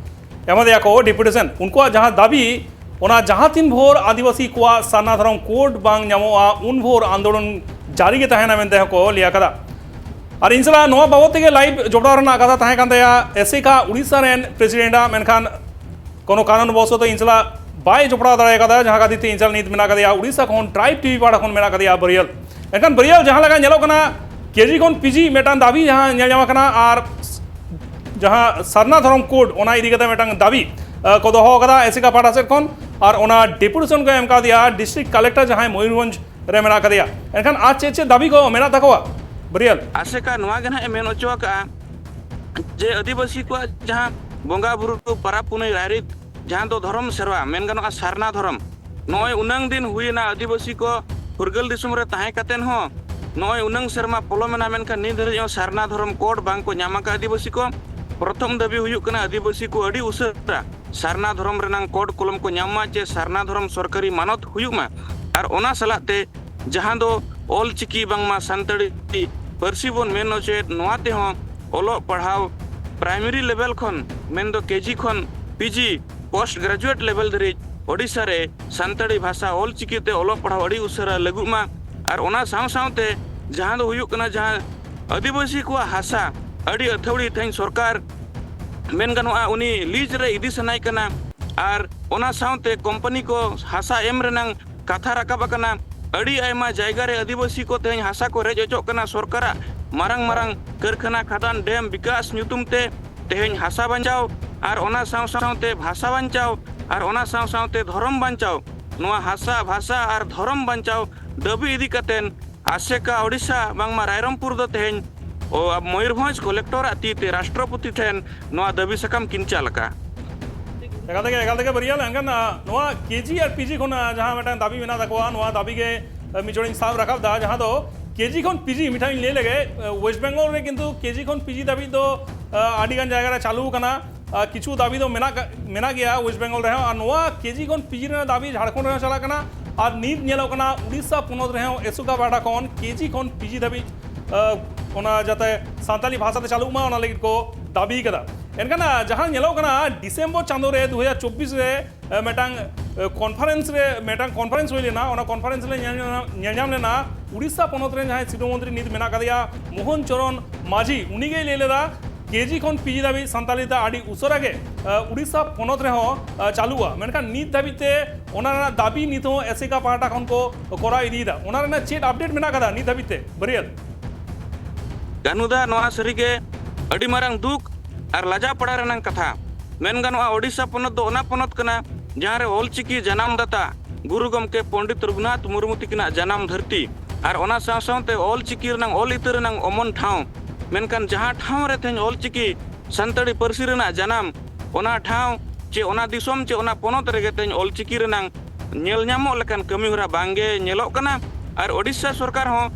ᱮᱢᱟᱫᱮᱭᱟ ᱠᱚ ᱰᱮᱯᱩᱴᱮᱥᱚᱱ᱾ ᱩᱱᱠᱩᱣᱟᱜ ᱡᱟᱦᱟᱸ ᱫᱟᱹᱵᱤ, ᱚᱱᱟ ᱡᱟᱦᱟᱸ ᱛᱤᱱ ᱵᱷᱳᱨ ᱟᱹᱫᱤᱵᱟᱹᱥᱤ ᱠᱚᱣᱟᱜ ᱥᱟᱨᱱᱟ ᱫᱷᱚᱨᱚᱢ ᱠᱳᱰ ᱵᱟᱝ ᱧᱟᱢᱚᱜᱼᱟ, ᱩᱱ ᱵᱷᱳᱨ ᱟᱱᱫᱳᱞᱚᱱ ᱡᱟᱹᱨᱤ ᱜᱮ ᱛᱟᱦᱮᱱᱟ ᱢᱮᱱᱛᱮ ᱦᱚᱸᱠᱚ ᱞᱟᱹᱭ ᱟᱠᱟᱫᱟ᱾ ᱟᱨ ᱤᱧ ᱥᱟᱞᱟᱜ ᱱᱚᱣᱟ ᱵᱟᱵᱚᱫ ᱛᱮᱜᱮ ᱞᱟᱭᱤᱵᱷ ᱡᱚᱯᱲᱟᱣ ᱨᱮᱱᱟᱜ ᱠᱟᱛᱷᱟ ᱛᱟᱦᱮᱸ ᱠᱟᱱ ᱛᱟᱭᱟ ᱮᱥᱮᱠᱟ ᱩᱲᱤᱥᱥᱟ ᱨᱮᱱ ᱯᱨᱮᱥᱤᱰᱮᱱᱴᱟᱜ, ᱢᱮᱱᱠᱷᱟᱱ ᱠᱳᱱᱳ ᱠᱟᱨᱚᱱ ᱵᱚᱥᱚᱛᱚ ᱤᱧ ᱥᱟᱞᱟᱜ ᱵᱟᱭ ᱡᱚᱯᱲᱟᱣ ᱫᱟᱲᱮ ᱟᱠᱟᱫᱟ, ᱡᱟᱦᱟᱸ ᱠᱷᱟᱹᱛᱤᱨ ᱛᱮ ᱤᱧ ᱥᱟᱞᱟᱜ ᱱᱤᱛ ᱢᱮᱱᱟᱜ ᱟᱠᱟᱫᱮᱭᱟ ᱩᱲᱤᱥᱥᱟ ᱠᱷᱚᱱ ᱴᱨᱟᱭᱤᱵᱽ ᱴᱤᱵᱷᱤ ᱯᱟᱦᱴᱟ ᱠᱷᱚᱱ ᱢᱮᱱᱟᱜ ᱟᱠᱟᱫᱮᱭᱟ ᱵᱟᱹᱨᱭᱟᱹᱞ᱾ ᱮᱱᱠᱷᱟᱱ ᱵᱟᱹᱨᱭᱟᱹᱞ, ᱡᱟᱦᱟᱸ ᱞᱮᱠᱟ ᱧᱮᱞᱚᱜ ᱠᱟᱱᱟ, ᱠᱮᱡᱤ ᱠᱷᱚᱱ ᱯᱤᱡᱤ ᱢᱤᱫᱴᱟᱝ ᱫᱟᱹᱵᱤ ᱡᱟᱦᱟᱸ ᱧᱮᱞ ᱧᱟᱢ ᱟᱠᱟᱱᱟ, ᱟᱨ ᱡᱟᱦᱟᱸ ᱥᱟᱨᱱᱟ ᱫᱷᱚᱨᱚᱢ ᱠᱳᱰ, ᱚᱱᱟ ᱤᱫᱤ ᱠᱟᱛᱮ ᱢᱤᱫᱴᱟᱝ ᱫᱟᱹᱵᱤ, ᱟᱸ, ᱠᱚ ᱫᱚᱦᱚ ᱟᱠᱟᱫᱟ ᱮᱥᱮᱠᱟ ᱯᱟᱦᱴᱟ ᱥᱮᱫ ᱠᱷᱚᱱ, ᱟᱨ ᱚᱱᱟ ᱰᱮᱯᱩᱴᱮᱥᱚᱱ ᱠᱚ ᱮᱢ ᱠᱟᱣᱫᱮᱭᱟ ᱰᱤᱥᱴᱨᱤᱠᱴ ᱠᱟᱞᱮᱠᱴᱚᱨ, ᱡᱟᱦᱟᱸᱭ ᱢᱚᱭᱩᱨᱵᱷᱚᱸᱡᱽ ᱨᱮ ᱢᱮᱱᱟᱜ ᱟᱠᱟᱫᱮᱭᱟ᱾ ᱮᱱᱠᱷᱟᱱ ᱟᱨ ᱪᱮᱫ ᱪᱮᱫ ᱫᱟᱹᱵᱤ ᱠᱚ ᱢᱮᱱᱟᱜ ᱛᱟᱠᱚᱣᱟ, ᱵᱟᱹᱨᱭᱟᱹᱞ? ᱟᱥᱮᱠᱟ ᱱᱚᱣᱟ ᱜᱮ ᱱᱟᱦᱟᱜ ᱮ ᱢᱮᱱ ᱦᱚᱪᱚ ᱟᱠᱟᱫᱼᱟ ᱡᱮ ᱟᱹᱫᱤᱵᱟᱹᱥᱤ ᱠᱚᱣᱟᱜ ᱡᱟᱦᱟᱸ ᱵᱚᱸᱜᱟ ᱵᱩᱨᱩ, ᱯᱟᱨᱟᱵᱽ ᱯᱩᱱᱟᱹᱭ, ᱨᱟᱭᱨᱤᱛ, ᱡᱟᱦᱟᱸ ᱫᱚ ᱫᱷᱚᱨᱚᱢ ᱥᱮᱨᱣᱟ ᱢᱮᱱ ᱜᱟᱱᱚᱜᱼᱟ, ᱥᱟᱨᱱᱟ ᱫᱷᱚᱨᱚᱢ, ᱱᱚᱜᱼᱚᱭ ᱩᱱᱟᱹᱝ ᱫᱤᱱ ᱦᱩᱭᱮᱱᱟ ᱟᱹᱫᱤᱵᱟᱹᱥᱤ ᱠᱚ ᱯᱷᱩᱨᱜᱟᱹᱞ ᱫᱤᱥᱚᱢ ᱨᱮ ᱛᱟᱦᱮᱸ ᱠᱟᱛᱮᱱ ᱦᱚᱸ, ᱱᱚᱜᱼᱚᱭ ᱩᱱᱟᱹᱝ ᱥᱮᱨᱢᱟ ᱯᱚᱞᱚᱢᱮᱱᱟ, ᱢᱮᱱᱠᱷᱟᱱ ᱱᱤᱛ ᱫᱷᱟᱹᱨᱤᱡ ᱦᱚᱸ ᱥᱟᱨᱱᱟ ᱫᱷᱚᱨᱚᱢ ᱠᱳᱰ ᱵᱟᱝ ᱠᱚ ᱧᱟᱢ ᱟᱠᱟᱫ ᱟᱹᱫᱤᱵᱟᱹᱥᱤ ᱠᱚ᱾ ᱯᱨᱚᱛᱷᱚᱢ ᱫᱟᱹᱵᱤ ᱦᱩᱭᱩᱜ ᱠᱟᱱᱟ, ᱟᱹᱫᱤᱵᱟᱹᱥᱤ ᱠᱚ ᱟᱹᱰᱤ ᱩᱥᱟᱹᱨᱟ ᱥᱟᱨᱱᱟ ᱫᱷᱚᱨᱚᱢ ᱨᱮᱱᱟᱝ ᱠᱳᱰ ᱠᱚᱞᱚᱢ ᱠᱚ ᱧᱟᱢ ᱢᱟ, ᱪᱮ ᱥᱟᱨᱱᱟ ᱫᱷᱚᱨᱚᱢ ᱥᱚᱨᱠᱟᱨᱤ ᱢᱟᱱᱚᱛ ᱦᱩᱭᱩᱜ ᱢᱟ᱾ ᱟᱨ ᱚᱱᱟ ᱥᱟᱞᱟᱜ ᱛᱮ ᱡᱟᱦᱟᱸ ᱫᱚ ᱚᱞ ᱪᱤᱠᱤ ᱵᱟᱝᱢᱟ ᱥᱟᱱᱛᱟᱲᱤ ᱯᱟᱹᱨᱥᱤ ᱵᱚᱱ ᱢᱮᱱ ᱦᱚᱪᱚᱭᱮᱫ, ᱱᱚᱣᱟ ᱛᱮᱦᱚᱸ ᱚᱞᱚᱜ ᱯᱟᱲᱦᱟᱣ ᱯᱨᱟᱭᱢᱟᱨᱤ ᱞᱮᱵᱮᱞ ᱠᱷᱚᱱ, ᱢᱮᱱᱫᱚ ᱠᱮᱡᱤ ᱠᱷᱚᱱ ᱯᱤᱡᱤ, ᱯᱳᱥᱴ ᱜᱨᱮᱡᱩᱭᱮᱴ ᱞᱮᱵᱮᱞ ᱫᱷᱟᱹᱨᱤᱡ ᱳᱰᱤᱥᱟ ᱨᱮ ᱥᱟᱱᱛᱟᱲᱤ ᱵᱷᱟᱥᱟ ᱚᱞ ᱪᱤᱠᱤ ᱛᱮ ᱚᱞᱚᱜ ᱯᱟᱲᱦᱟᱣ ᱟᱹᱰᱤ ᱩᱥᱟᱹᱨᱟ ᱞᱟᱹᱜᱩᱜ ᱢᱟ᱾ ᱟᱨ ᱚᱱᱟ ᱥᱟᱶ ᱥᱟᱶᱛᱮ ᱡᱟᱦᱟᱸ ᱫᱚ ᱦᱩᱭᱩᱜ ᱠᱟᱱᱟ, ᱡᱟᱦᱟᱸ ᱟᱹᱫᱤᱵᱟᱹᱥᱤ ᱠᱚᱣᱟᱜ ᱦᱟᱥᱟ ᱟᱹᱰᱤ ᱟᱹᱛᱷᱟᱹᱣᱲᱤ ᱛᱮᱦᱮᱧ ᱥᱚᱨᱠᱟᱨ ᱢᱮᱱ ᱜᱟᱱᱚᱜᱼᱟ, ᱩᱱᱤ ᱞᱤᱡᱽ ᱨᱮ ᱤᱫᱤ ᱥᱟᱱᱟᱭ ᱠᱟᱱᱟ᱾ ᱟᱨ ᱚᱱᱟ ᱥᱟᱶᱛᱮ ᱠᱳᱢᱯᱟᱱᱤ ᱠᱚ ᱦᱟᱥᱟ ᱮᱢ ᱨᱮᱱᱟᱝ ᱠᱟᱛᱷᱟ ᱨᱟᱠᱟᱵ ᱟᱠᱟᱱᱟ᱾ ᱟᱹᱰᱤ ᱟᱭᱢᱟ ᱡᱟᱭᱜᱟ ᱨᱮ ᱟᱹᱫᱤᱵᱟᱹᱥᱤ ᱠᱚ ᱛᱮᱦᱮᱧ ᱦᱟᱥᱟ ᱠᱚ ᱨᱮᱡ ᱚᱪᱚᱜ ᱠᱟᱱᱟ ᱥᱚᱨᱠᱟᱨᱟᱜ ᱢᱟᱨᱟᱝ ᱢᱟᱨᱟᱝ ᱠᱟᱹᱨᱠᱷᱟᱱᱟ, ᱠᱷᱟᱫᱟᱱ, ᱰᱮᱢ ᱵᱤᱠᱟᱥ ᱧᱩᱛᱩᱢ ᱛᱮ᱾ ᱛᱮᱦᱮᱧ ᱦᱟᱥᱟ ᱵᱟᱧᱪᱟᱣ ᱟᱨ ᱚᱱᱟ ᱥᱟᱶ ᱥᱟᱶᱛᱮ ᱵᱷᱟᱥᱟ ᱵᱟᱧᱪᱟᱣ ᱟᱨ ᱚᱱᱟ ᱥᱟᱶ ᱥᱟᱶᱛᱮ ᱫᱷᱚᱨᱚᱢ ᱵᱟᱧᱪᱟᱣ, ᱱᱚᱣᱟ ᱦᱟᱥᱟ, ᱵᱷᱟᱥᱟ ᱟᱨ ᱫᱷᱚᱨᱚᱢ ᱵᱟᱧᱪᱟᱣ ᱫᱟᱹᱵᱤ ᱤᱫᱤ ᱠᱟᱛᱮᱱ ᱟᱥᱮᱠᱟ ᱳᱰᱤᱥᱟ, ᱵᱟᱝᱢᱟ ᱨᱟᱭᱨᱚᱝᱯᱩᱨ ᱫᱚ ᱛᱮᱦᱮᱧ, ᱚ, ᱢᱚᱭᱩᱨᱵᱷᱚᱸᱡᱽ ᱠᱚᱞᱮᱠᱴᱚᱨᱟᱜ ᱛᱤ ᱛᱮ ᱨᱟᱥᱴᱨᱚᱯᱚᱛᱤ ᱴᱷᱮᱱ ᱱᱚᱣᱟ ᱫᱟᱹᱵᱤ ᱥᱟᱠᱟᱢ ᱠᱤᱱ ᱪᱟᱞ ᱟᱠᱟᱫᱼᱟ᱾ ᱮᱠᱟᱞ ᱛᱮᱜᱮ, ᱮᱠᱟᱞ ᱛᱮᱜᱮ ᱵᱟᱹᱨᱭᱟᱹᱞ᱾ ᱮᱱᱠᱷᱟᱱ, ᱟ, ᱱᱚᱣᱟ ᱠᱮᱡᱤ ᱟᱨ ᱯᱤᱡᱤ ᱠᱷᱚᱱ, ᱟ, ᱡᱟᱦᱟᱸ ᱢᱤᱫᱴᱟᱝ ᱫᱟᱹᱵᱤ ᱢᱮᱱᱟᱜ ᱛᱟᱠᱚᱣᱟ, ᱱᱚᱣᱟ ᱫᱟᱹᱵᱤ ᱜᱮ, ᱟ, ᱢᱤᱫ ᱪᱚᱲᱤᱧ ᱥᱟᱵ ᱨᱟᱠᱟᱵ ᱮᱫᱟ, ᱡᱟᱦᱟᱸ ᱫᱚ ᱠᱮᱡᱤ ᱠᱷᱚᱱ ᱯᱤᱡᱤ, ᱢᱤᱫᱴᱟᱝ ᱤᱧ ᱞᱟᱹᱭ ᱞᱮᱜᱮ, ᱟ, ᱳᱭᱮᱥᱴ ᱵᱮᱝᱜᱚᱞ ᱨᱮ ᱠᱤᱱᱛᱩ ᱠᱮᱡᱤ ᱠᱷᱚᱱ ᱯᱤᱡᱤ ᱫᱷᱟᱹᱵᱤᱡ ᱫᱚ, ᱟ, ᱟᱹᱰᱤ ᱜᱟᱱ ᱡᱟᱭᱜᱟ ᱨᱮ ᱪᱟᱹᱞᱩ ᱟᱠᱟᱱᱟ᱾ ᱟ, ᱠᱤᱪᱷᱩ ᱫᱟᱹᱵᱤ ᱫᱚ ᱢᱮᱱᱟᱜ ᱠᱟ-, ᱢᱮᱱᱟᱜ ᱜᱮᱭᱟ ᱳᱭᱮᱥᱴ ᱵᱮᱝᱜᱚᱞ ᱨᱮᱦᱚᱸ, ᱟᱨ ᱱᱚᱣᱟ ᱠᱮᱡᱤ ᱠᱷᱚᱱ ᱯᱤᱡᱤ ᱨᱮᱱᱟᱜ ᱫᱟᱹᱵᱤ ᱡᱷᱟᱲᱠᱷᱚᱸᱰ ᱨᱮᱦᱚᱸ ᱪᱟᱞᱟᱜ ᱠᱟᱱᱟ, ᱟᱨ ᱱᱤᱛ ᱧᱮᱞᱚᱜ ᱠᱟᱱᱟ ᱩᱲᱤᱥᱥᱟ ᱯᱚᱱᱚᱛ ᱨᱮᱦᱚᱸ ᱮᱥᱳᱠᱟ ᱯᱟᱦᱴᱟ ᱠᱷᱚᱱ ᱠᱮᱡᱤ ᱠᱷᱚᱱ ᱯᱤᱡᱤ ᱫᱷᱟᱹᱵᱤᱡ, ᱟ, ᱚᱱᱟ ᱡᱟᱛᱮ ᱥᱟᱱᱛᱟᱞᱤ ᱵᱷᱟᱥᱟ ᱛᱮ ᱪᱟᱹᱞᱩᱜ ᱢᱟ, ᱚᱱᱟ ᱞᱟᱹᱜᱤᱫ ᱠᱚ ᱫᱟᱹᱵᱤ ᱠᱟᱫᱟ᱾ ᱮᱱᱠᱷᱟᱱ, ᱟ, ᱡᱟᱦᱟᱸ ᱧᱮᱞᱚᱜ ᱠᱟᱱᱟ, ᱰᱤᱥᱮᱢᱵᱚᱨ ᱪᱟᱸᱫᱳ ᱨᱮ ᱫᱩ ᱦᱟᱡᱟᱨ ᱪᱚᱵᱵᱤᱥ ᱨᱮ, ᱟ, ᱢᱤᱫᱴᱟᱝ, ᱟ, ᱠᱚᱱᱯᱷᱟᱨᱮᱱᱥ ᱨᱮ, ᱢᱤᱫᱴᱟᱝ ᱠᱚᱱᱯᱷᱟᱨᱮᱱᱥ ᱦᱩᱭ ᱞᱮᱱᱟ, ᱚᱱᱟ ᱠᱚᱱᱯᱷᱟᱨᱮᱱᱥ ᱨᱮ ᱧᱮᱞ ᱧᱟᱢ, ᱧᱮᱞ ᱧᱟᱢ ᱞᱮᱱᱟ ᱩᱲᱤᱥᱥᱟ ᱯᱚᱱᱚᱛ ᱨᱮᱱ ᱡᱟᱦᱟᱸᱭ ᱥᱤᱨᱟᱹ ᱢᱚᱱᱛᱨᱤ ᱱᱤᱛ ᱢᱮᱱᱟᱜ ᱟᱠᱟᱫᱮᱭᱟ, ᱢᱳᱦᱚᱱ ᱪᱚᱨᱚᱱ ᱢᱟᱹᱡᱷᱤ, ᱩᱱᱤ ᱜᱮᱭ ᱞᱟᱹᱭ ᱞᱮᱫᱟ, ᱠᱮᱡᱤ ᱠᱷᱚᱱ ᱯᱤᱡᱤ ᱫᱷᱟᱹᱵᱤᱡ ᱥᱟᱱᱛᱟᱞᱤ ᱛᱮ ᱟᱹᱰᱤ ᱩᱥᱟᱹᱨᱟ ᱜᱮ, ᱟ, ᱩᱲᱤᱥᱥᱟ ᱯᱚᱱᱚᱛ ᱨᱮᱦᱚᱸ, ᱟ, ᱪᱟᱹᱞᱩᱜᱼᱟ᱾ ᱢᱮᱱᱠᱷᱟᱱ ᱱᱤᱛ ᱫᱷᱟᱹᱵᱤᱡ ᱛᱮ ᱚᱱᱟ ᱨᱮᱱᱟᱜ ᱫᱟᱹᱵᱤ ᱱᱤᱛ ᱦᱚᱸ ᱮᱥᱮᱠᱟ ᱯᱟᱦᱴᱟ ᱠᱷᱚᱱ ᱠᱚ ᱠᱚᱨᱟᱣ ᱤᱫᱤᱭᱮᱫᱟ᱾ ᱚᱱᱟ ᱨᱮᱱᱟᱜ ᱪᱮᱫ ᱟᱯᱰᱮᱴ ᱢᱮᱱᱟᱜ ᱟᱠᱟᱫᱟ ᱱᱤᱛ ᱫᱷᱟᱹᱵᱤᱡ ᱛᱮ, ᱵᱟᱹᱨᱭᱟᱹᱞ? ᱠᱟᱹᱱᱩᱫᱟ, ᱱᱚᱣᱟ ᱥᱟᱹᱨᱤᱜᱮ ᱟᱹᱰᱤ ᱢᱟᱨᱟᱝ ᱫᱩᱠ ᱟᱨ ᱞᱟᱡᱟᱣ ᱯᱟᱲᱟ ᱨᱮᱱᱟᱜ ᱠᱟᱛᱷᱟ᱾ ᱢᱮᱱ ᱜᱟᱱᱚᱜᱼᱟ, ᱳᱰᱤᱥᱟ ᱯᱚᱱᱚᱛ ᱫᱚ ᱚᱱᱟ ᱯᱚᱱᱚᱛ ᱠᱟᱱᱟ, ᱡᱟᱦᱟᱸ ᱨᱮ ᱚᱞᱪᱤᱠᱤ ᱡᱟᱱᱟᱢ ᱫᱟᱛᱟ ᱜᱩᱨᱩ ᱜᱚᱢᱠᱮ ᱯᱚᱱᱰᱤᱛ ᱨᱚᱜᱷᱩᱱᱟᱛᱷ ᱢᱩᱨᱢᱩ ᱛᱤᱠᱤᱱᱟᱜ ᱡᱟᱱᱟᱢ ᱫᱷᱟᱹᱨᱛᱤ ᱟᱨ ᱚᱱᱟ ᱥᱟᱶ ᱥᱟᱶᱛᱮ ᱚᱞᱪᱤᱠᱤ ᱨᱮᱱᱟᱜ, ᱚᱞ ᱤᱛᱟᱹ ᱨᱮᱱᱟᱜ ᱚᱢᱚᱱ ᱴᱷᱟᱶ᱾ ᱢᱮᱱᱠᱷᱟᱱ ᱡᱟᱦᱟᱸ ᱴᱷᱟᱶ ᱨᱮ ᱛᱮᱦᱮᱧ ᱚᱞᱪᱤᱠᱤ ᱥᱟᱱᱛᱟᱲᱤ ᱯᱟᱹᱨᱥᱤ ᱨᱮᱱᱟᱜ ᱡᱟᱱᱟᱢ, ᱚᱱᱟ ᱴᱷᱟᱶ ᱪᱮ ᱚᱱᱟ ᱫᱤᱥᱚᱢ ᱪᱮ ᱚᱱᱟ ᱯᱚᱱᱚᱛ ᱨᱮᱜᱮ ᱛᱮᱦᱮᱧ ᱚᱞᱪᱤᱠᱤ ᱨᱮᱱᱟᱜ ᱧᱮᱞ ᱧᱟᱢᱚᱜ ᱞᱮᱠᱟᱱ ᱠᱟᱹᱢᱤ ᱦᱚᱨᱟ ᱵᱟᱝᱜᱮ ᱧᱮᱞᱚᱜ ᱠᱟᱱᱟ᱾ ᱟᱨ ᱳᱰᱤᱥᱟ ᱥᱚᱨᱠᱟᱨ ᱦᱚᱸ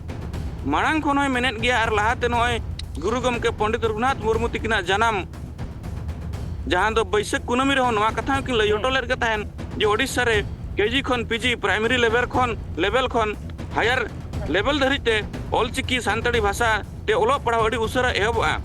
ᱢᱟᱲᱟᱝ ᱠᱷᱚᱱ ᱦᱚᱸᱭ ᱢᱮᱱᱮᱫ ᱜᱮᱭᱟ, ᱟᱨ ᱞᱟᱦᱟᱛᱮ ᱱᱚᱜᱼᱚᱭ ᱜᱩᱨᱩ ᱜᱚᱢᱠᱮ ᱯᱚᱱᱰᱤᱛ ᱨᱚᱜᱷᱩᱱᱟᱛᱷ ᱢᱩᱨᱢᱩ ᱛᱤᱠᱤᱱᱟᱜ ᱡᱟᱱᱟᱢ, ᱡᱟᱦᱟᱸ ᱫᱚ ᱵᱟᱹᱭᱥᱟᱹᱠᱷ ᱠᱩᱱᱟᱹᱢᱤ ᱨᱮᱦᱚᱸ ᱱᱚᱣᱟ ᱠᱟᱛᱷᱟ ᱦᱚᱸᱠᱤᱱ ᱞᱟᱹᱭ ᱦᱚᱴᱚ ᱞᱮᱫ ᱜᱮ ᱛᱟᱦᱮᱱ ᱡᱮ ᱳᱰᱤᱥᱟ ᱨᱮ ᱠᱮᱡᱤ ᱠᱷᱚᱱ ᱯᱤᱡᱤ, ᱯᱨᱟᱭᱢᱟᱨᱤ ᱞᱮᱵᱮᱞ ᱠᱷᱚᱱ, ᱞᱮᱵᱮᱞ ᱠᱷᱚᱱ ᱦᱟᱭᱟᱨ ᱞᱮᱵᱮᱞ ᱫᱷᱟᱹᱨᱤᱡ ᱛᱮ ᱚᱞᱪᱤᱠᱤ ᱥᱟᱱᱛᱟᱲᱤ ᱵᱷᱟᱥᱟ ᱛᱮ ᱚᱞᱚᱜ ᱯᱟᱲᱦᱟᱣ ᱟᱹᱰᱤ ᱩᱥᱟᱹᱨᱟ ᱮᱦᱚᱵᱚᱜᱼᱟ᱾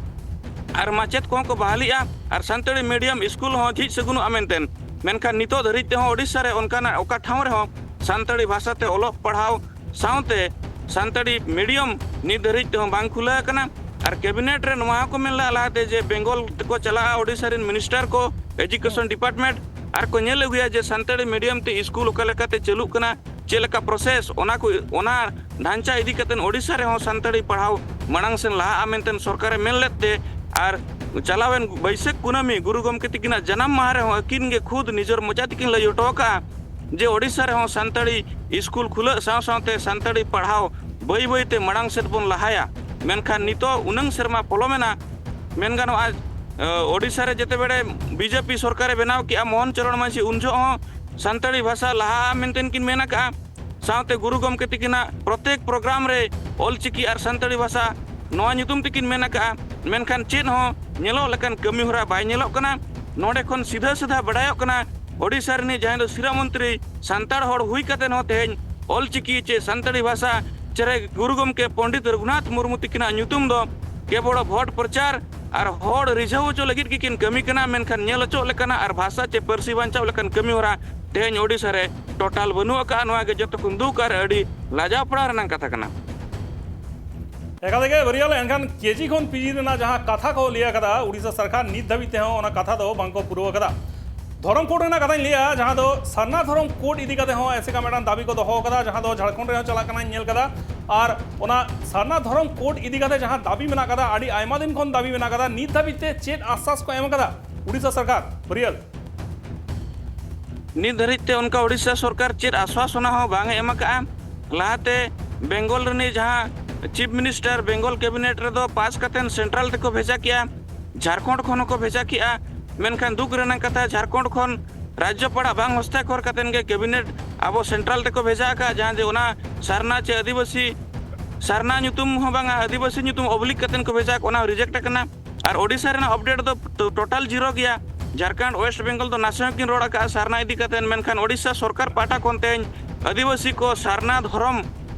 ᱟᱨ ᱢᱟᱪᱮᱫ ᱠᱚᱦᱚᱸ ᱠᱚ ᱵᱟᱦᱟᱞᱤᱜᱼᱟ ᱟᱨ ᱥᱟᱱᱛᱟᱲᱤ ᱢᱤᱰᱤᱭᱟᱢ ᱥᱠᱩᱞ ᱦᱚᱸ ᱡᱷᱤᱡ ᱥᱟᱹᱜᱩᱱᱚᱜᱼᱟ ᱢᱮᱱᱛᱮ᱾ ᱢᱮᱱᱠᱷᱟᱱ ᱱᱤᱛᱚᱜ ᱫᱷᱟᱹᱨᱤᱡ ᱛᱮᱦᱚᱸ ᱳᱰᱤᱥᱟ ᱨᱮ ᱚᱱᱠᱟᱱᱟᱜ ᱚᱠᱟ ᱴᱷᱟᱶ ᱨᱮᱦᱚᱸ ᱥᱟᱱᱛᱟᱲᱤ ᱵᱷᱟᱥᱟ ᱛᱮ ᱚᱞᱚᱜ ᱯᱟᱲᱦᱟᱣ ᱥᱟᱶᱛᱮ ᱥᱟᱱᱛᱟᱲᱤ ᱢᱤᱰᱤᱭᱟᱢ ᱱᱤᱛ ᱫᱷᱟᱹᱨᱤᱡ ᱛᱮᱦᱚᱸ ᱵᱟᱝ ᱠᱷᱩᱞᱟᱹᱣ ᱟᱠᱟᱱᱟ᱾ ᱟᱨ ᱠᱮᱵᱤᱱᱮᱴ ᱨᱮ ᱱᱚᱣᱟ ᱦᱚᱸᱠᱚ ᱢᱮᱱ ᱞᱮᱫᱼᱟ ᱞᱟᱦᱟᱛᱮ ᱡᱮ ᱵᱮᱝᱜᱚᱞ ᱛᱮᱠᱚ ᱪᱟᱞᱟᱜᱼᱟ ᱳᱰᱤᱥᱟ ᱨᱮᱱ ᱢᱤᱱᱤᱥᱴᱟᱨ ᱠᱚ, ᱮᱡᱩᱠᱮᱥᱚᱱ ᱰᱤᱯᱟᱨᱴᱢᱮᱱᱴ, ᱟᱨ ᱠᱚ ᱧᱮᱞ ᱟᱹᱜᱩᱭᱟ ᱡᱮ ᱥᱟᱱᱛᱟᱲᱤ ᱢᱤᱰᱤᱭᱟᱢ ᱛᱮ ᱥᱠᱩᱞ ᱚᱠᱟ ᱞᱮᱠᱟᱛᱮ ᱪᱟᱹᱞᱩᱜ ᱠᱟᱱᱟ, ᱪᱮᱫ ᱞᱮᱠᱟ ᱯᱨᱚᱥᱮᱥ, ᱚᱱᱟ ᱠᱚ, ᱚᱱᱟ ᱰᱷᱟᱧᱪᱟ ᱤᱫᱤ ᱠᱟᱛᱮ ᱳᱰᱤᱥᱟ ᱨᱮᱦᱚᱸ ᱥᱟᱱᱛᱟᱲᱤ ᱯᱟᱲᱦᱟᱣ ᱢᱟᱲᱟᱝ ᱥᱮᱱ ᱞᱟᱦᱟᱜᱼᱟ ᱢᱮᱱᱛᱮ ᱥᱚᱨᱠᱟᱨᱮ ᱢᱮᱱ ᱞᱮᱫ ᱛᱮ, ᱟᱨ ᱪᱟᱞᱟᱣᱮᱱ ᱵᱟᱹᱭᱥᱟᱹᱠᱷ ᱠᱩᱱᱟᱹᱢᱤ ᱜᱩᱨᱩ ᱜᱚᱢᱠᱮ ᱛᱤᱠᱤᱱᱟᱜ ᱡᱟᱱᱟᱢ ᱢᱟᱦᱟ ᱨᱮᱦᱚᱸ ᱟᱹᱠᱤᱱ ᱜᱮ ᱠᱷᱩᱫ ᱱᱤᱡᱮᱨ ᱢᱚᱪᱟ ᱛᱮᱠᱤᱱ ᱞᱟᱹᱭ ᱦᱚᱴᱚ ᱟᱠᱟᱫᱼᱟ ᱡᱮ ᱳᱰᱤᱥᱟ ᱨᱮᱦᱚᱸ ᱥᱟᱱᱛᱟᱲᱤ ᱥᱠᱩᱞ ᱠᱷᱩᱞᱟᱹᱜ ᱥᱟᱶ ᱥᱟᱶᱛᱮ ᱥᱟᱱᱛᱟᱲᱤ ᱯᱟᱲᱦᱟᱣ ᱵᱟᱹᱭ ᱵᱟᱹᱭ ᱛᱮ ᱢᱟᱲᱟᱝ ᱥᱮᱫ ᱵᱚᱱ ᱞᱟᱦᱟᱭᱟ᱾ ᱢᱮᱱᱠᱷᱟᱱ ᱱᱤᱛᱚᱜ ᱩᱱᱟᱹᱝ ᱥᱮᱨᱢᱟ ᱯᱚᱞᱚᱢᱮᱱᱟ, ᱢᱮᱱ ᱜᱟᱱᱚᱜᱼᱟ, ᱳᱰᱤᱥᱟ ᱨᱮ ᱡᱮᱛᱮ ᱵᱮᱲᱮ ᱵᱤᱡᱮᱯᱤ ᱥᱚᱨᱠᱟᱨᱮ ᱵᱮᱱᱟᱣ ᱠᱮᱜᱼᱟ ᱢᱳᱦᱚᱱ ᱪᱚᱨᱚᱬ ᱢᱟᱹᱡᱷᱤ, ᱩᱱ ᱡᱚᱦᱚᱜ ᱦᱚᱸ ᱥᱟᱱᱛᱟᱲᱤ ᱵᱷᱟᱥᱟ ᱞᱟᱦᱟᱜᱼᱟ ᱢᱮᱱᱛᱮ ᱠᱤᱱ ᱢᱮᱱ ᱟᱠᱟᱫᱼᱟ᱾ ᱥᱟᱶᱛᱮ ᱜᱩᱨᱩ ᱜᱚᱢᱠᱮ ᱛᱤᱠᱤᱱᱟᱜ ᱯᱨᱚᱛᱮᱠ ᱯᱨᱳᱜᱨᱟᱢ ᱨᱮ ᱚᱞᱪᱤᱠᱤ ᱟᱨ ᱥᱟᱱᱛᱟᱲᱤ ᱵᱷᱟᱥᱟ ᱱᱚᱣᱟ ᱧᱩᱛᱩᱢ ᱛᱮᱠᱤᱱ ᱢᱮᱱ ᱟᱠᱟᱫᱼᱟ, ᱢᱮᱱᱠᱷᱟᱱ ᱪᱮᱫ ᱦᱚᱸ ᱧᱮᱞᱚᱜ ᱞᱮᱠᱟᱱ ᱠᱟᱹᱢᱤ ᱦᱚᱨᱟ ᱵᱟᱭ ᱧᱮᱞᱚᱜ ᱠᱟᱱᱟ᱾ ᱱᱚᱰᱮ ᱠᱷᱚᱱ ᱥᱤᱫᱷᱟᱹ ᱥᱟᱫᱷᱟ ᱵᱟᱰᱟᱭᱚᱜ ᱠᱟᱱᱟ, ᱳᱰᱤᱥᱟ ᱨᱤᱱᱤᱡ ᱡᱟᱦᱟᱸᱭ ᱫᱚ ᱥᱤᱨᱟᱹ ᱢᱚᱱᱛᱨᱤ ᱥᱟᱱᱛᱟᱲ ᱦᱚᱲ ᱦᱩᱭ ᱠᱟᱛᱮ ᱦᱚᱸ ᱛᱮᱦᱮᱧ ᱚᱞᱪᱤᱠᱤ ᱪᱮ ᱥᱟᱱᱛᱟᱲᱤ ᱵᱷᱟᱥᱟ ᱪᱮᱨᱮ ᱜᱩᱨᱩ ᱜᱚᱢᱠᱮ ᱯᱚᱱᱰᱤᱛ ᱨᱚᱜᱷᱩᱱᱟᱛᱷ ᱢᱩᱨᱢᱩ ᱛᱤᱠᱤᱱᱟᱜ ᱧᱩᱛᱩᱢ ᱫᱚ ᱠᱮᱵᱚᱲ ᱵᱷᱳᱴ ᱯᱨᱚᱪᱟᱨ ᱟᱨ ᱦᱚᱲ ᱨᱤᱡᱷᱟᱹᱣ ᱦᱚᱪᱚ ᱞᱟᱹᱜᱤᱫ ᱜᱮᱠᱤᱱ ᱠᱟᱹᱢᱤ ᱠᱟᱱᱟ, ᱢᱮᱱᱠᱷᱟᱱ ᱧᱮᱞ ᱦᱚᱪᱚᱜ ᱞᱮᱠᱟᱱᱟᱜ ᱟᱨ ᱵᱷᱟᱥᱟ ᱪᱮ ᱯᱟᱹᱨᱥᱤ ᱵᱟᱧᱪᱟᱣ ᱞᱮᱠᱟᱱ ᱠᱟᱹᱢᱤ ᱦᱚᱨᱟ ᱛᱮᱦᱮᱧ ᱳᱰᱤᱥᱟ ᱨᱮ ᱴᱳᱴᱟᱞ ᱵᱟᱹᱱᱩᱜ ᱟᱠᱟᱫᱼᱟ᱾ ᱱᱚᱣᱟ ᱜᱮ ᱡᱚᱛᱚ ᱠᱷᱚᱱ ᱫᱩᱠ ᱟᱨ ᱟᱹᱰᱤ ᱞᱟᱡᱟᱣ ᱯᱟᱲᱟᱣ ᱨᱮᱱᱟᱜ ᱠᱟᱛᱷᱟ ᱠᱟᱱᱟ᱾ ᱮᱠᱟᱞ ᱛᱮᱜᱮ ᱵᱟᱹᱨᱭᱟᱹᱞ, ᱮᱱᱠᱷᱟᱱ ᱠᱮᱡᱤ ᱠᱷᱚᱱ ᱯᱤᱡᱤ ᱨᱮᱱᱟᱜ ᱡᱟᱦᱟᱸ ᱠᱟᱛᱷᱟ ᱠᱚ ᱞᱟᱹᱭ ᱟᱠᱟᱫᱟ ᱩᱲᱤᱥᱥᱟ ᱥᱚᱨᱠᱟᱨ, ᱱᱤᱛ ᱫᱷᱟᱹᱵᱤᱡ ᱛᱮᱦᱚᱸ ᱚᱱᱟ ᱠᱟᱛᱷᱟ ᱫᱚ ᱵᱟᱝ ᱠᱚ ᱯᱩᱨᱟᱹᱣ ᱟᱠᱟᱫᱟ᱾ ᱫᱷᱚᱨᱚᱢ ᱠᱳᱰ ᱨᱮᱱᱟᱜ ᱠᱟᱛᱷᱟᱧ ᱞᱟᱹᱭᱟ, ᱡᱟᱦᱟᱸ ᱫᱚ ᱥᱟᱨᱱᱟ ᱫᱷᱚᱨᱚᱢ ᱠᱳᱰ ᱤᱫᱤ ᱠᱟᱛᱮ ᱦᱚᱸ ᱮᱥᱮᱠᱟ ᱢᱤᱫᱴᱟᱝ ᱫᱟᱹᱵᱤ ᱠᱚ ᱫᱚᱦᱚ ᱟᱠᱟᱫᱟ, ᱡᱟᱦᱟᱸ ᱫᱚ ᱡᱷᱟᱲᱠᱷᱚᱸᱰ ᱨᱮᱦᱚᱸ ᱪᱟᱞᱟᱜ ᱠᱟᱱᱟᱧ ᱧᱮᱞ ᱠᱟᱫᱟ᱾ ᱟᱨ ᱚᱱᱟ ᱥᱟᱨᱱᱟ ᱫᱷᱚᱨᱚᱢ ᱠᱳᱰ ᱤᱫᱤ ᱠᱟᱛᱮ ᱡᱟᱦᱟᱸ ᱫᱟᱹᱵᱤ ᱢᱮᱱᱟᱜ ᱟᱠᱟᱫᱟ, ᱟᱹᱰᱤ ᱟᱭᱢᱟ ᱫᱤᱱ ᱠᱷᱚᱱ ᱫᱟᱹᱵᱤ ᱢᱮᱱᱟᱜ ᱟᱠᱟᱫᱟ, ᱱᱤᱛ ᱫᱷᱟᱹᱵᱤᱡ ᱛᱮ ᱪᱮᱫ ᱟᱥᱥᱟᱥ ᱠᱚ ᱮᱢ ᱟᱠᱟᱫᱟ ᱩᱲᱤᱥᱥᱟ ᱥᱚᱨᱠᱟᱨ? ᱵᱟᱹᱨᱭᱟᱹᱞ᱾ ᱱᱤᱛ ᱫᱷᱟᱹᱨᱤᱡ ᱛᱮ ᱚᱱᱠᱟ ᱳᱰᱤᱥᱟ ᱥᱚᱨᱠᱟᱨ ᱪᱮᱫ ᱟᱥᱣᱟᱥᱚᱱᱟ ᱦᱚᱸ ᱵᱟᱝ ᱮ ᱮᱢ ᱟᱠᱟᱫᱼᱟ᱾ ᱞᱟᱦᱟᱛᱮ ᱵᱮᱝᱜᱚᱞ ᱨᱤᱱᱤᱡ ᱡᱟᱦᱟᱸ ᱪᱤᱯ ᱢᱤᱱᱤᱥᱴᱟᱨ ᱵᱮᱝᱜᱚᱞ ᱠᱮᱵᱤᱱᱮᱴ ᱨᱮᱫᱚ ᱯᱟᱥ ᱠᱟᱛᱮ ᱥᱮᱱᱴᱨᱟᱞ ᱛᱮᱠᱚ ᱵᱷᱮᱡᱟ ᱠᱮᱜᱼᱟ, ᱡᱷᱟᱲᱠᱷᱚᱸᱰ ᱠᱷᱚᱱ ᱦᱚᱸᱠᱚ ᱵᱷᱮᱡᱟ ᱠᱮᱜᱼᱟ᱾ ᱢᱮᱱᱠᱷᱟᱱ ᱫᱩᱠ ᱨᱮᱱᱟᱜ ᱠᱟᱛᱷᱟ, ᱡᱷᱟᱲᱠᱷᱚᱸᱰ ᱠᱷᱚᱱ ᱨᱟᱡᱽᱡᱚᱯᱟᱲᱟᱜ ᱵᱟᱝ ᱦᱚᱥᱛᱟᱠᱷᱚᱨ ᱠᱟᱛᱮ ᱜᱮ ᱠᱮᱵᱤᱱᱮᱴ ᱟᱵᱚ ᱥᱮᱱᱴᱨᱟᱞ ᱛᱮᱠᱚ ᱵᱷᱮᱡᱟ ᱟᱠᱟᱫᱼᱟ, ᱡᱟᱦᱟᱸ ᱡᱮ ᱚᱱᱟ ᱥᱟᱨᱱᱟ ᱪᱮ ᱟᱹᱫᱤᱵᱟᱹᱥᱤ, ᱥᱟᱨᱱᱟ ᱧᱩᱛᱩᱢ ᱦᱚᱸ ᱵᱟᱝᱟ, ᱟᱹᱫᱤᱵᱟᱹᱥᱤ ᱧᱩᱛᱩᱢ ᱚᱵᱞᱤᱠ ᱠᱟᱛᱮ ᱠᱚ ᱵᱷᱮᱡᱟ ᱟᱠᱟᱫᱼᱟ, ᱚᱱᱟ ᱦᱚᱸ ᱨᱤᱡᱮᱠᱴ ᱟᱠᱟᱱᱟ᱾ ᱟᱨ ᱳᱰᱤᱥᱟ ᱨᱮᱱᱟᱜ ᱟᱯᱰᱮᱴ ᱫᱚ ᱴᱳ-, ᱴᱳᱴᱟᱞ ᱡᱤᱨᱳ ᱜᱮᱭᱟ᱾ ᱡᱷᱟᱲᱠᱷᱚᱸᱰ, ᱳᱭᱮᱥᱴ ᱵᱮᱝᱜᱚᱞ ᱫᱚ ᱱᱟᱥᱮ ᱦᱚᱸ ᱠᱤᱱ ᱨᱚᱲ ᱟᱠᱟᱫᱼᱟ ᱥᱟᱨᱱᱟ ᱤᱫᱤ ᱠᱟᱛᱮ, ᱢᱮᱱᱠᱷᱟᱱ ᱳᱰᱤᱥᱟ ᱥᱚᱨᱠᱟᱨ ᱯᱟᱦᱴᱟ ᱠᱷᱚᱱ ᱛᱮᱦᱮᱧ ᱟᱹᱫᱤᱵᱟᱹᱥᱤ ᱠᱚ ᱥᱟᱨᱱᱟ ᱫᱷᱚᱨᱚᱢ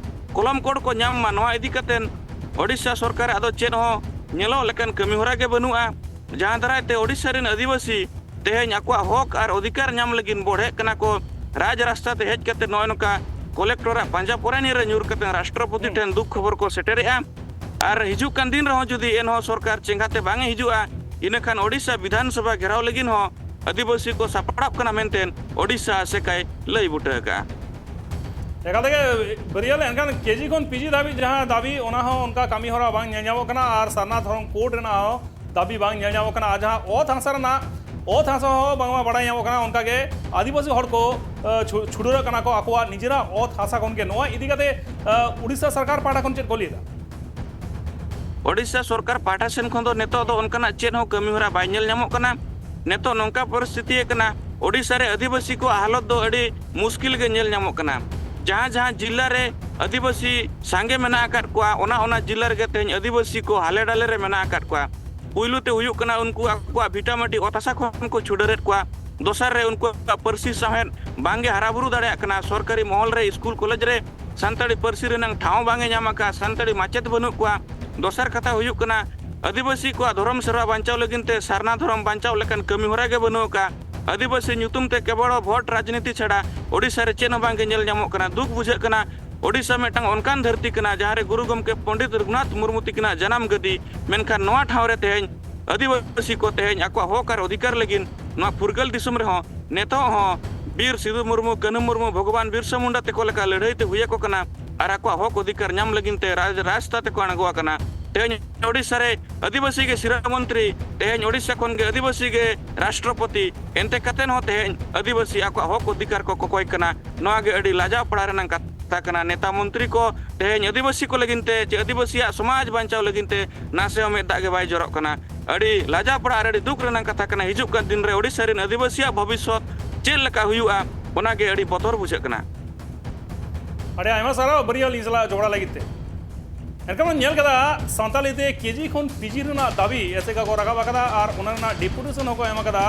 ᱠᱚᱞᱚᱢ ᱠᱳᱰ ᱠᱚ ᱧᱟᱢ ᱢᱟ, ᱱᱚᱣᱟ ᱤᱫᱤ ᱠᱟᱛᱮ ᱳᱰᱤᱥᱟ ᱥᱚᱨᱠᱟᱨᱟᱜ ᱫᱚ ᱪᱮᱫ ᱦᱚᱸ ᱧᱮᱞᱚᱜ ᱞᱮᱠᱟᱱ ᱠᱟᱹᱢᱤ ᱦᱚᱨᱟ ᱜᱮ ᱵᱟᱹᱱᱩᱜᱼᱟ, ᱡᱟᱦᱟᱸ ᱫᱟᱨᱟᱭ ᱛᱮ ᱳᱰᱤᱥᱟ ᱨᱮᱱ ᱟᱹᱫᱤᱵᱟᱹᱥᱤ ᱛᱮᱦᱮᱧ ᱟᱠᱚᱣᱟᱜ ᱦᱚᱠ ᱟᱨ ᱚᱫᱷᱤᱠᱟᱨ ᱧᱟᱢ ᱞᱟᱹᱜᱤᱫ ᱵᱚᱲᱦᱮᱜ ᱠᱟᱱᱟ ᱠᱚ᱾ ᱨᱟᱡᱽ ᱨᱟᱥᱛᱟ ᱛᱮ ᱦᱮᱡ ᱠᱟᱛᱮ ᱱᱚᱜᱼᱚᱭ ᱱᱚᱝᱠᱟ ᱠᱚᱞᱮᱠᱴᱚᱨᱟᱜ ᱯᱟᱸᱡᱟ ᱯᱚᱨᱟᱭᱱᱤ ᱨᱮ ᱧᱩᱨ ᱠᱟᱛᱮ ᱨᱟᱥᱴᱨᱚᱯᱚᱛᱤ ᱦᱩᱸ᱾ ᱴᱷᱮᱱ ᱫᱩᱠ ᱠᱷᱚᱵᱚᱨ ᱠᱚ ᱥᱮᱴᱮᱨᱮᱜᱼᱟ᱾ ᱟᱨ ᱦᱤᱡᱩᱜ ᱠᱟᱱ ᱫᱤᱱ ᱨᱮᱦᱚᱸ ᱡᱩᱫᱤ ᱮᱱᱦᱚᱸ ᱥᱚᱨᱠᱟᱨ ᱪᱮᱸᱜᱷᱟ ᱛᱮ ᱵᱟᱝ ᱮ ᱦᱤᱡᱩᱜᱼᱟ, ᱤᱱᱟᱹᱠᱷᱟᱱ ᱳᱰᱤᱥᱟ ᱵᱤᱫᱷᱟᱱ ᱥᱚᱵᱷᱟ ᱜᱷᱮᱨᱟᱣ ᱞᱟᱹᱜᱤᱫ ᱦᱚᱸ ᱟᱹᱫᱤᱵᱟᱹᱥᱤ ᱠᱚ ᱥᱟᱯᱲᱟᱜ ᱠᱟᱱᱟ ᱢᱮᱱᱛᱮ ᱳᱰᱤᱥᱟ ᱟᱥᱮᱠᱟᱭ ᱞᱟᱹᱭ ᱵᱩᱴᱟᱹ ᱟᱠᱟᱫᱼᱟ᱾ ᱮᱠᱟᱞ ᱛᱮᱜᱮ ᱵᱟᱹᱨᱭᱟᱹᱞ, ᱮᱱᱠᱷᱟᱱ ᱠᱮᱡᱤ ᱠᱷᱚᱱ ᱯᱤᱡᱤ ᱫᱷᱟᱹᱵᱤᱡ ᱡᱟᱦᱟᱸ ᱫᱟᱹᱵᱤ, ᱚᱱᱟ ᱦᱚᱸ ᱚᱱᱠᱟ ᱠᱟᱹᱢᱤ ᱦᱚᱨᱟ ᱵᱟᱝ ᱧᱮᱞ ᱧᱟᱢᱚᱜ ᱠᱟᱱᱟ ᱟᱨ ᱥᱟᱨᱱᱟ ᱫᱷᱚᱨᱚᱢ ᱠᱳᱰ ᱨᱮᱱᱟᱜ ᱦᱚᱸ ᱫᱟᱹᱵᱤ ᱵᱟᱝ ᱧᱮᱞ ᱧᱟᱢᱚᱜ ᱠᱟᱱᱟ᱾ ᱟᱨ ᱡᱟᱦᱟᱸ ᱚᱛ ᱦᱟᱥᱟ ᱨᱮᱱᱟᱜ, ᱚᱛ ᱦᱟᱥᱟ ᱦᱚᱸ ᱵᱟᱝᱢᱟ ᱵᱟᱲᱟᱭ ᱧᱟᱢᱚᱜ ᱠᱟᱱᱟ, ᱚᱱᱠᱟᱜᱮ ᱟᱹᱫᱤᱵᱟᱹᱥᱤ ᱦᱚᱲ ᱠᱚ ᱟᱹ, ᱪᱷᱩ- ᱪᱷᱩᱰᱟᱹᱨᱚᱜ ᱠᱟᱱᱟ ᱠᱚ ᱟᱠᱚᱣᱟᱜ ᱱᱤᱡᱮᱨᱟᱜ ᱚᱛ ᱦᱟᱥᱟ ᱠᱷᱚᱱ ᱜᱮ᱾ ᱱᱚᱣᱟ ᱤᱫᱤ ᱠᱟᱛᱮ ᱟᱹ, ᱩᱲᱤᱥᱥᱟ ᱥᱚᱨᱠᱟᱨ ᱯᱟᱦᱴᱟ ᱠᱷᱚᱱ ᱪᱮᱫ ᱠᱚ ᱞᱟᱹᱭ ᱮᱫᱟ? ᱳᱰᱤᱥᱟ ᱥᱚᱨᱠᱟᱨ ᱯᱟᱦᱴᱟ ᱥᱮᱱ ᱠᱷᱚᱱ ᱫᱚ ᱱᱤᱛᱚᱜ ᱫᱚ ᱚᱱᱠᱟᱱᱟᱜ ᱪᱮᱫ ᱦᱚᱸ ᱠᱟᱹᱢᱤ ᱦᱚᱨᱟ ᱵᱟᱭ ᱧᱮᱞ ᱧᱟᱢᱚᱜ ᱠᱟᱱᱟ᱾ ᱱᱤᱛᱚᱜ ᱱᱚᱝᱠᱟ ᱯᱚᱨᱤᱥᱛᱷᱤᱛᱤ ᱠᱟᱱᱟ, ᱳᱰᱤᱥᱟ ᱨᱮ ᱟᱹᱫᱤᱵᱟᱹᱥᱤ ᱠᱚᱣᱟᱜ ᱦᱟᱞᱚᱛ ᱫᱚ ᱟᱹᱰᱤ ᱢᱩᱥᱠᱤᱞ ᱜᱮ ᱧᱮᱞ ᱧᱟᱢᱚᱜ ᱠᱟᱱᱟ᱾ ᱡᱟᱦᱟᱸ ᱡᱟᱦᱟᱸ ᱡᱤᱞᱟ ᱨᱮ ᱟᱹᱫᱤᱵᱟᱹᱥᱤ ᱥᱟᱸᱜᱮ ᱢᱮᱱᱟᱜ ᱟᱠᱟᱫ ᱠᱚᱣᱟ, ᱚᱱᱟ ᱚᱱᱟ ᱡᱤᱞᱟ ᱨᱮᱜᱮ ᱛᱮᱦᱮᱧ ᱟᱹᱫᱤᱵᱟᱹᱥᱤ ᱠᱚ ᱦᱟᱞᱮ ᱰᱟᱞᱮ ᱨᱮ ᱢᱮᱱᱟᱜ ᱟᱠᱟᱫ ᱠᱚᱣᱟ᱾ ᱯᱩᱭᱞᱩ ᱛᱮ ᱦᱩᱭᱩᱜ ᱠᱟᱱᱟ, ᱩᱱᱠᱩ ᱟᱠᱚᱣᱟᱜ ᱵᱷᱤᱴᱟᱢᱟᱴᱤ ᱚᱛ ᱦᱟᱥᱟ ᱠᱷᱚᱱ ᱠᱚ ᱪᱷᱩᱰᱟᱹᱨᱮᱫ ᱠᱚᱣᱟ᱾ ᱫᱚᱥᱟᱨ ᱨᱮ, ᱩᱱᱠᱩᱣᱟᱜ ᱯᱟᱹᱨᱥᱤ ᱥᱟᱶᱦᱮᱫ ᱵᱟᱝᱜᱮ ᱦᱟᱨᱟ ᱵᱩᱨᱩ ᱫᱟᱲᱮᱭᱟᱜ ᱠᱟᱱᱟ᱾ ᱥᱚᱨᱠᱟᱨᱤ ᱢᱚᱦᱚᱞ ᱨᱮ, ᱥᱠᱩᱞ ᱠᱚᱞᱮᱡᱽ ᱨᱮ ᱥᱟᱱᱛᱟᱲᱤ ᱯᱟᱹᱨᱥᱤ ᱨᱮᱱᱟᱝ ᱴᱷᱟᱶ ᱵᱟᱝ ᱮ ᱧᱟᱢ ᱟᱠᱟᱫᱼᱟ, ᱥᱟᱱᱛᱟᱲᱤ ᱢᱟᱪᱮᱫ ᱵᱟᱹᱱᱩᱜ ᱠᱚᱣᱟ᱾ ᱫᱚᱥᱟᱨ ᱠᱟᱛᱷᱟ ᱦᱩᱭᱩᱜ ᱠᱟᱱᱟ, ᱟᱹᱫᱤᱵᱟᱹᱥᱤ ᱠᱚᱣᱟᱜ ᱫᱷᱚᱨᱚᱢ ᱥᱮᱨᱣᱟ ᱵᱟᱧᱪᱟᱣ ᱞᱟᱹᱜᱤᱫ ᱛᱮ ᱥᱟᱨᱱᱟ ᱫᱷᱚᱨᱚᱢ ᱵᱟᱧᱪᱟᱣ ᱞᱮᱠᱟᱱ ᱠᱟᱹᱢᱤ ᱦᱚᱨᱟ ᱜᱮ ᱵᱟᱹᱱᱩᱜ ᱟᱠᱟᱫᱼᱟ᱾ ᱟᱹᱫᱤᱵᱟᱹᱥᱤ ᱧᱩᱛᱩᱢ ᱛᱮ ᱠᱮᱵᱚᱞ ᱵᱷᱳᱴ ᱨᱟᱡᱽᱱᱤᱛᱤ ᱪᱷᱟᱲᱟ ᱳᱰᱤᱥᱟ ᱨᱮ ᱪᱮᱫ ᱦᱚᱸ ᱵᱟᱝ ᱜᱮ ᱧᱮᱞ ᱧᱟᱢᱚᱜ ᱠᱟᱱᱟ᱾ ᱫᱩᱠ ᱵᱩᱡᱷᱟᱹᱜ ᱠᱟᱱᱟ, ᱳᱰᱤᱥᱟ ᱢᱤᱫᱴᱟᱝ ᱚᱱᱠᱟᱱ ᱫᱷᱟᱹᱨᱛᱤ ᱠᱟᱱᱟ, ᱡᱟᱦᱟᱸ ᱨᱮ ᱜᱩᱨᱩ ᱜᱚᱢᱠᱮ ᱯᱚᱱᱰᱤᱛ ᱨᱚᱜᱷᱩᱱᱟᱛᱷ ᱢᱩᱨᱢᱩ ᱛᱤᱠᱤᱱᱟᱜ ᱡᱟᱱᱟᱢ ᱜᱟᱹᱫᱤ, ᱢᱮᱱᱠᱷᱟᱱ ᱱᱚᱣᱟ ᱴᱷᱟᱶ ᱨᱮ ᱛᱮᱦᱮᱧ ᱟᱹᱫᱤᱵᱟᱹᱥᱤ ᱠᱚ ᱛᱮᱦᱮᱧ ᱟᱠᱚᱣᱟᱜ ᱦᱚᱠ ᱟᱨ ᱚᱫᱷᱤᱠᱟᱨ ᱞᱟᱹᱜᱤᱫ ᱱᱚᱣᱟ ᱯᱷᱩᱨᱜᱟᱹᱞ ᱫᱤᱥᱚᱢ ᱨᱮᱦᱚᱸ ᱱᱤᱛᱚᱜ ᱦᱚᱸ ᱵᱤᱨ ᱥᱤᱫᱩ ᱢᱩᱨᱢᱩ, ᱠᱟᱹᱱᱦᱩ ᱢᱩᱨᱢᱩ, ᱵᱷᱚᱜᱚᱵᱟᱱ ᱵᱤᱨᱥᱟ ᱢᱩᱱᱰᱟ ᱛᱮᱠᱚ ᱞᱮᱠᱟ ᱞᱟᱹᱲᱦᱟᱹᱭ ᱛᱮ ᱦᱩᱭ ᱟᱠᱚ ᱠᱟᱱᱟ ᱟᱨ ᱟᱠᱚᱣᱟᱜ ᱦᱚᱠ ᱚᱫᱷᱤᱠᱟᱨ ᱧᱟᱢ ᱞᱟᱹᱜᱤᱫ ᱛᱮ ᱨᱟᱡᱽ-, ᱨᱟᱥᱛᱟ ᱛᱮᱠᱚ ᱟᱬᱜᱚ ᱟᱠᱟᱱᱟ᱾ ᱛᱮᱦᱮᱧ ᱳᱰᱤᱥᱟ ᱨᱮ ᱟᱹᱫᱤᱵᱟᱹᱥᱤ ᱜᱮ ᱥᱤᱨᱟᱹ ᱢᱚᱱᱛᱨᱤ, ᱛᱮᱦᱮᱧ ᱳᱰᱤᱥᱟ ᱠᱷᱚᱱ ᱜᱮ ᱟᱹᱫᱤᱵᱟᱹᱥᱤ ᱜᱮ ᱨᱟᱥᱴᱨᱚᱯᱚᱛᱤ, ᱮᱱᱛᱮ ᱠᱟᱛᱮ ᱦᱚᱸ ᱛᱮᱦᱮᱧ ᱟᱹᱫᱤᱵᱟᱹᱥᱤ ᱟᱠᱚᱣᱟᱜ ᱦᱚᱠ ᱚᱫᱷᱤᱠᱟᱨ ᱠᱚ ᱠᱚᱠᱚᱭ ᱠᱟᱱᱟ᱾ ᱱᱚᱣᱟ ᱜᱮ ᱟᱹᱰᱤ ᱞᱟᱡᱟᱣ ᱯᱟᱲᱟ ᱨᱮᱱᱟᱜ ᱠᱟᱛᱷᱟ ᱠᱟᱱᱟ᱾ ᱱᱮᱛᱟ ᱢᱚᱱᱛᱨᱤ ᱠᱚ ᱛᱮᱦᱮᱧ ᱟᱹᱫᱤᱵᱟᱹᱥᱤ ᱠᱚ ᱞᱟᱹᱜᱤᱫ ᱛᱮ ᱪᱮ ᱟᱹᱫᱤᱵᱟᱹᱥᱤᱭᱟᱜ ᱥᱚᱢᱟᱡᱽ ᱵᱟᱧᱪᱟᱣ ᱞᱟᱹᱜᱤᱫ ᱛᱮ ᱱᱟᱥᱮ ᱦᱚᱸ ᱢᱮᱫ ᱫᱟᱜ ᱜᱮ ᱵᱟᱭ ᱡᱚᱨᱚᱜ ᱠᱟᱱᱟ᱾ ᱟᱹᱰᱤ ᱞᱟᱡᱟᱣ ᱯᱟᱲᱟ ᱟᱨ ᱟᱹᱰᱤ ᱫᱩᱠ ᱨᱮᱱᱟᱜ ᱠᱟᱛᱷᱟ ᱠᱟᱱᱟ᱾ ᱦᱤᱡᱩᱜ ᱠᱟᱱ ᱫᱤᱱ ᱨᱮ ᱳᱰᱤᱥᱟ ᱨᱮᱱ ᱟᱹᱫᱤᱵᱟᱹᱥᱤᱭᱟᱜ ᱵᱷᱚᱵᱤᱥᱥᱚᱛ ᱪᱮᱫ ᱞᱮᱠᱟ ᱦᱩᱭᱩᱜᱼᱟ, ᱚᱱᱟ ᱜᱮ ᱟᱹᱰᱤ ᱵᱚᱛᱚᱨ ᱵᱩᱡᱷᱟᱹᱜ ᱠᱟᱱᱟ᱾ ᱟᱹᱰᱤ ᱟᱭᱢᱟ ᱥᱟᱨᱦᱟᱣ ᱵᱟᱹᱨᱭᱟᱹᱞ ᱤᱧ ᱥᱟᱞᱟᱜ ᱡᱚᱯᱲᱟᱣ ᱞᱟᱹᱜᱤᱫ ᱛᱮ᱾ ᱮᱱᱠᱷᱟᱱ ᱵᱚᱱ ᱧᱮᱞ ᱠᱟᱫᱟ, ᱥᱟᱱᱛᱟᱞᱤ ᱛᱮ ᱠᱮᱡᱤ ᱠᱷᱚᱱ ᱯᱤᱡᱤ ᱨᱮᱱᱟᱜ ᱫᱟᱹᱵᱤ ᱮᱥᱮᱠᱟ ᱠᱚ ᱨᱟᱠᱟᱵ ᱟᱠᱟᱫᱟ ᱟᱨ ᱚᱱᱟ ᱨᱮᱱᱟᱜ ᱰᱮᱯᱩᱴᱮᱥᱚᱱ ᱦᱚᱸᱠᱚ ᱮᱢ ᱟᱠᱟᱫᱟ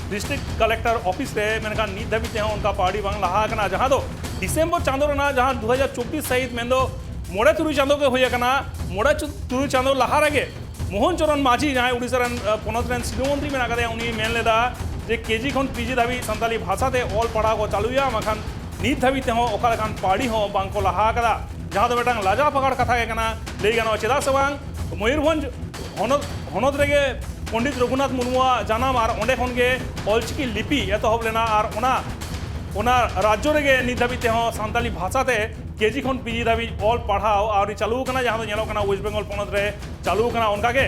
ᱰᱤᱥᱴᱨᱤᱠᱴ ᱠᱟᱞᱮᱠᱴᱚᱨ ᱚᱯᱷᱤᱥ ᱨᱮ, ᱢᱮᱱᱠᱷᱟᱱ ᱱᱤᱛ ᱫᱷᱟᱹᱵᱤᱡ ᱛᱮᱦᱚᱸ ᱚᱱᱠᱟ ᱯᱟᱣᱲᱤ ᱵᱟᱝ ᱞᱟᱦᱟ ᱟᱠᱟᱱᱟ, ᱡᱟᱦᱟᱸ ᱫᱚ ᱰᱤᱥᱮᱢᱵᱚᱨ ᱪᱟᱸᱫᱳ ᱨᱮᱱᱟᱜ, ᱡᱟᱦᱟᱸ ᱫᱩ ᱦᱟᱡᱟᱨ ᱪᱚᱵᱵᱤᱥ ᱥᱟᱹᱦᱤᱛ, ᱢᱮᱱᱫᱚ ᱢᱚᱬᱮ ᱛᱩᱨᱩᱭ ᱪᱟᱸᱫᱳ ᱜᱮ ᱦᱩᱭ ᱟᱠᱟᱱᱟ, ᱢᱚᱬᱮ ᱪᱩ-, ᱛᱩᱨᱩᱭ ᱪᱟᱸᱫᱳ ᱞᱟᱦᱟ ᱨᱮᱜᱮ ᱢᱳᱦᱚᱱ ᱪᱚᱨᱚᱱ ᱢᱟᱹᱡᱷᱤ, ᱡᱟᱦᱟᱸᱭ ᱩᱰᱤᱥᱟ ᱨᱮᱱ, ᱟᱸ, ᱯᱚᱱᱚᱛ ᱨᱮᱱ ᱥᱤᱨᱟᱹ ᱢᱚᱱᱛᱨᱤ ᱢᱮᱱᱟᱜ ᱟᱠᱟᱫᱮᱭᱟ, ᱩᱱᱤᱭ ᱢᱮᱱ ᱞᱮᱫᱟ ᱡᱮ ᱠᱮᱡᱤ ᱠᱷᱚᱱ ᱯᱤᱡᱤ ᱫᱷᱟᱹᱵᱤᱡ ᱥᱟᱱᱛᱟᱞᱤ ᱵᱷᱟᱥᱟ ᱛᱮ ᱚᱞ ᱯᱟᱲᱦᱟᱣ ᱠᱚ ᱪᱟᱹᱞᱩᱭᱟ, ᱵᱟᱝᱠᱷᱟᱱ ᱱᱤᱛ ᱫᱷᱟᱹᱵᱤᱡ ᱛᱮᱦᱚᱸ ᱚᱠᱟ ᱞᱮᱠᱟᱱ ᱯᱟᱹᱣᱲᱤ ᱦᱚᱸ ᱵᱟᱝ ᱠᱚ ᱞᱟᱦᱟ ᱟᱠᱟᱫᱟ, ᱡᱟᱦᱟᱸ ᱫᱚ ᱢᱤᱫᱴᱟᱝ ᱞᱟᱡᱟᱣ ᱯᱟᱠᱟᱲ ᱠᱟᱛᱷᱟ ᱜᱮ ᱠᱟᱱᱟ, ᱞᱟᱹᱭ ᱜᱟᱱᱚᱜᱼᱟ᱾ ᱪᱮᱫᱟᱜ ᱥᱮ ᱵᱟᱝ, ᱢᱚᱭᱩᱨᱵᱷᱚᱸᱡᱽ ᱦᱚᱱᱚᱛ, ᱦᱚᱱᱚᱛ ᱨᱮᱜᱮ ᱯᱚᱱᱰᱤᱛ ᱨᱚᱜᱷᱩᱱᱟᱛᱷ ᱢᱩᱨᱢᱩᱣᱟᱜ ᱡᱟᱱᱟᱢ ᱟᱨ ᱚᱸᱰᱮ ᱠᱷᱚᱱ ᱜᱮ ᱚᱞᱪᱤᱠᱤ ᱞᱤᱯᱤ ᱮᱛᱚᱦᱚᱵ ᱞᱮᱱᱟ ᱟᱨ ᱚᱱᱟ ᱚᱱᱟ ᱨᱟᱡᱽᱡᱚ ᱨᱮᱜᱮ ᱱᱤᱛ ᱫᱷᱟᱹᱵᱤᱡ ᱛᱮᱦᱚᱸ ᱥᱟᱱᱛᱟᱞᱤ ᱵᱷᱟᱥᱟ ᱛᱮ ᱠᱮᱡᱤ ᱠᱷᱚᱱ ᱯᱤᱡᱤ ᱫᱷᱟᱹᱵᱤᱡ ᱚᱞ ᱯᱟᱲᱦᱟᱣ ᱟᱹᱣᱨᱤ ᱪᱟᱹᱞᱩ ᱟᱠᱟᱱᱟ, ᱡᱟᱦᱟᱸ ᱫᱚ ᱧᱮᱞᱚᱜ ᱠᱟᱱᱟ ᱳᱭᱮᱥᱴ ᱵᱮᱝᱜᱚᱞ ᱯᱚᱱᱚᱛ ᱨᱮ ᱪᱟᱹᱞᱩ ᱟᱠᱟᱱᱟ᱾ ᱚᱱᱠᱟᱜᱮ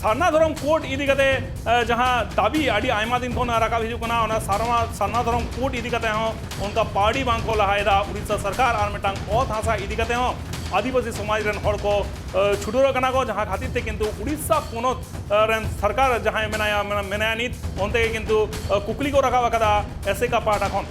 ᱥᱟᱨᱱᱟ ᱫᱷᱚᱨᱚᱢ ᱠᱳᱰ ᱤᱫᱤ ᱠᱟᱛᱮ, ᱮ, ᱡᱟᱦᱟᱸ ᱫᱟᱹᱵᱤ ᱟᱹᱰᱤ ᱟᱭᱢᱟ ᱫᱤᱱ ᱠᱷᱚᱱ ᱨᱟᱠᱟᱵ ᱦᱤᱡᱩᱜ ᱠᱟᱱᱟ, ᱚᱱᱟ ᱥᱟᱨᱱᱟ, ᱥᱟᱨᱱᱟ ᱫᱷᱚᱨᱚᱢ ᱠᱳᱰ ᱤᱫᱤ ᱠᱟᱛᱮ ᱦᱚᱸ ᱚᱱᱠᱟ ᱯᱟᱹᱣᱲᱤ ᱵᱟᱝ ᱠᱚ ᱞᱟᱦᱟᱭᱮᱫᱟ ᱩᱲᱤᱥᱥᱟ ᱥᱚᱨᱠᱟᱨ᱾ ᱟᱨ ᱢᱤᱫᱴᱟᱝ ᱚᱛ ᱦᱟᱥᱟ ᱤᱫᱤ ᱠᱟᱛᱮ ᱦᱚᱸ ᱟᱹᱫᱤᱵᱟᱹᱥᱤ ᱥᱚᱢᱟᱡᱽ ᱨᱮᱱ ᱦᱚᱲ ᱠᱚ, ᱮ, ᱪᱷᱩᱰᱟᱹᱨ ᱟᱠᱟᱱᱟ ᱠᱚ, ᱡᱟᱦᱟᱸ ᱠᱷᱟᱹᱛᱤᱨ ᱛᱮ ᱠᱤᱱᱛᱩ ᱩᱲᱤᱥᱥᱟ ᱯᱚᱱᱚᱛ, ᱮ, ᱨᱮᱱ ᱥᱚᱨᱠᱟᱨ ᱡᱟᱦᱟᱸᱭ ᱢᱮᱱᱟᱭᱟ, ᱢᱮᱱᱟ-, ᱢᱮᱱᱟᱭᱟ ᱱᱤᱛ, ᱚᱱᱛᱮ ᱜᱮ ᱠᱤᱱᱛᱩ, ᱮ, ᱠᱩᱠᱞᱤ ᱠᱚ ᱨᱟᱠᱟᱵ ᱟᱠᱟᱫᱟ ᱮᱥᱮᱠᱟ ᱯᱟᱦᱴᱟ ᱠᱷᱚᱱ᱾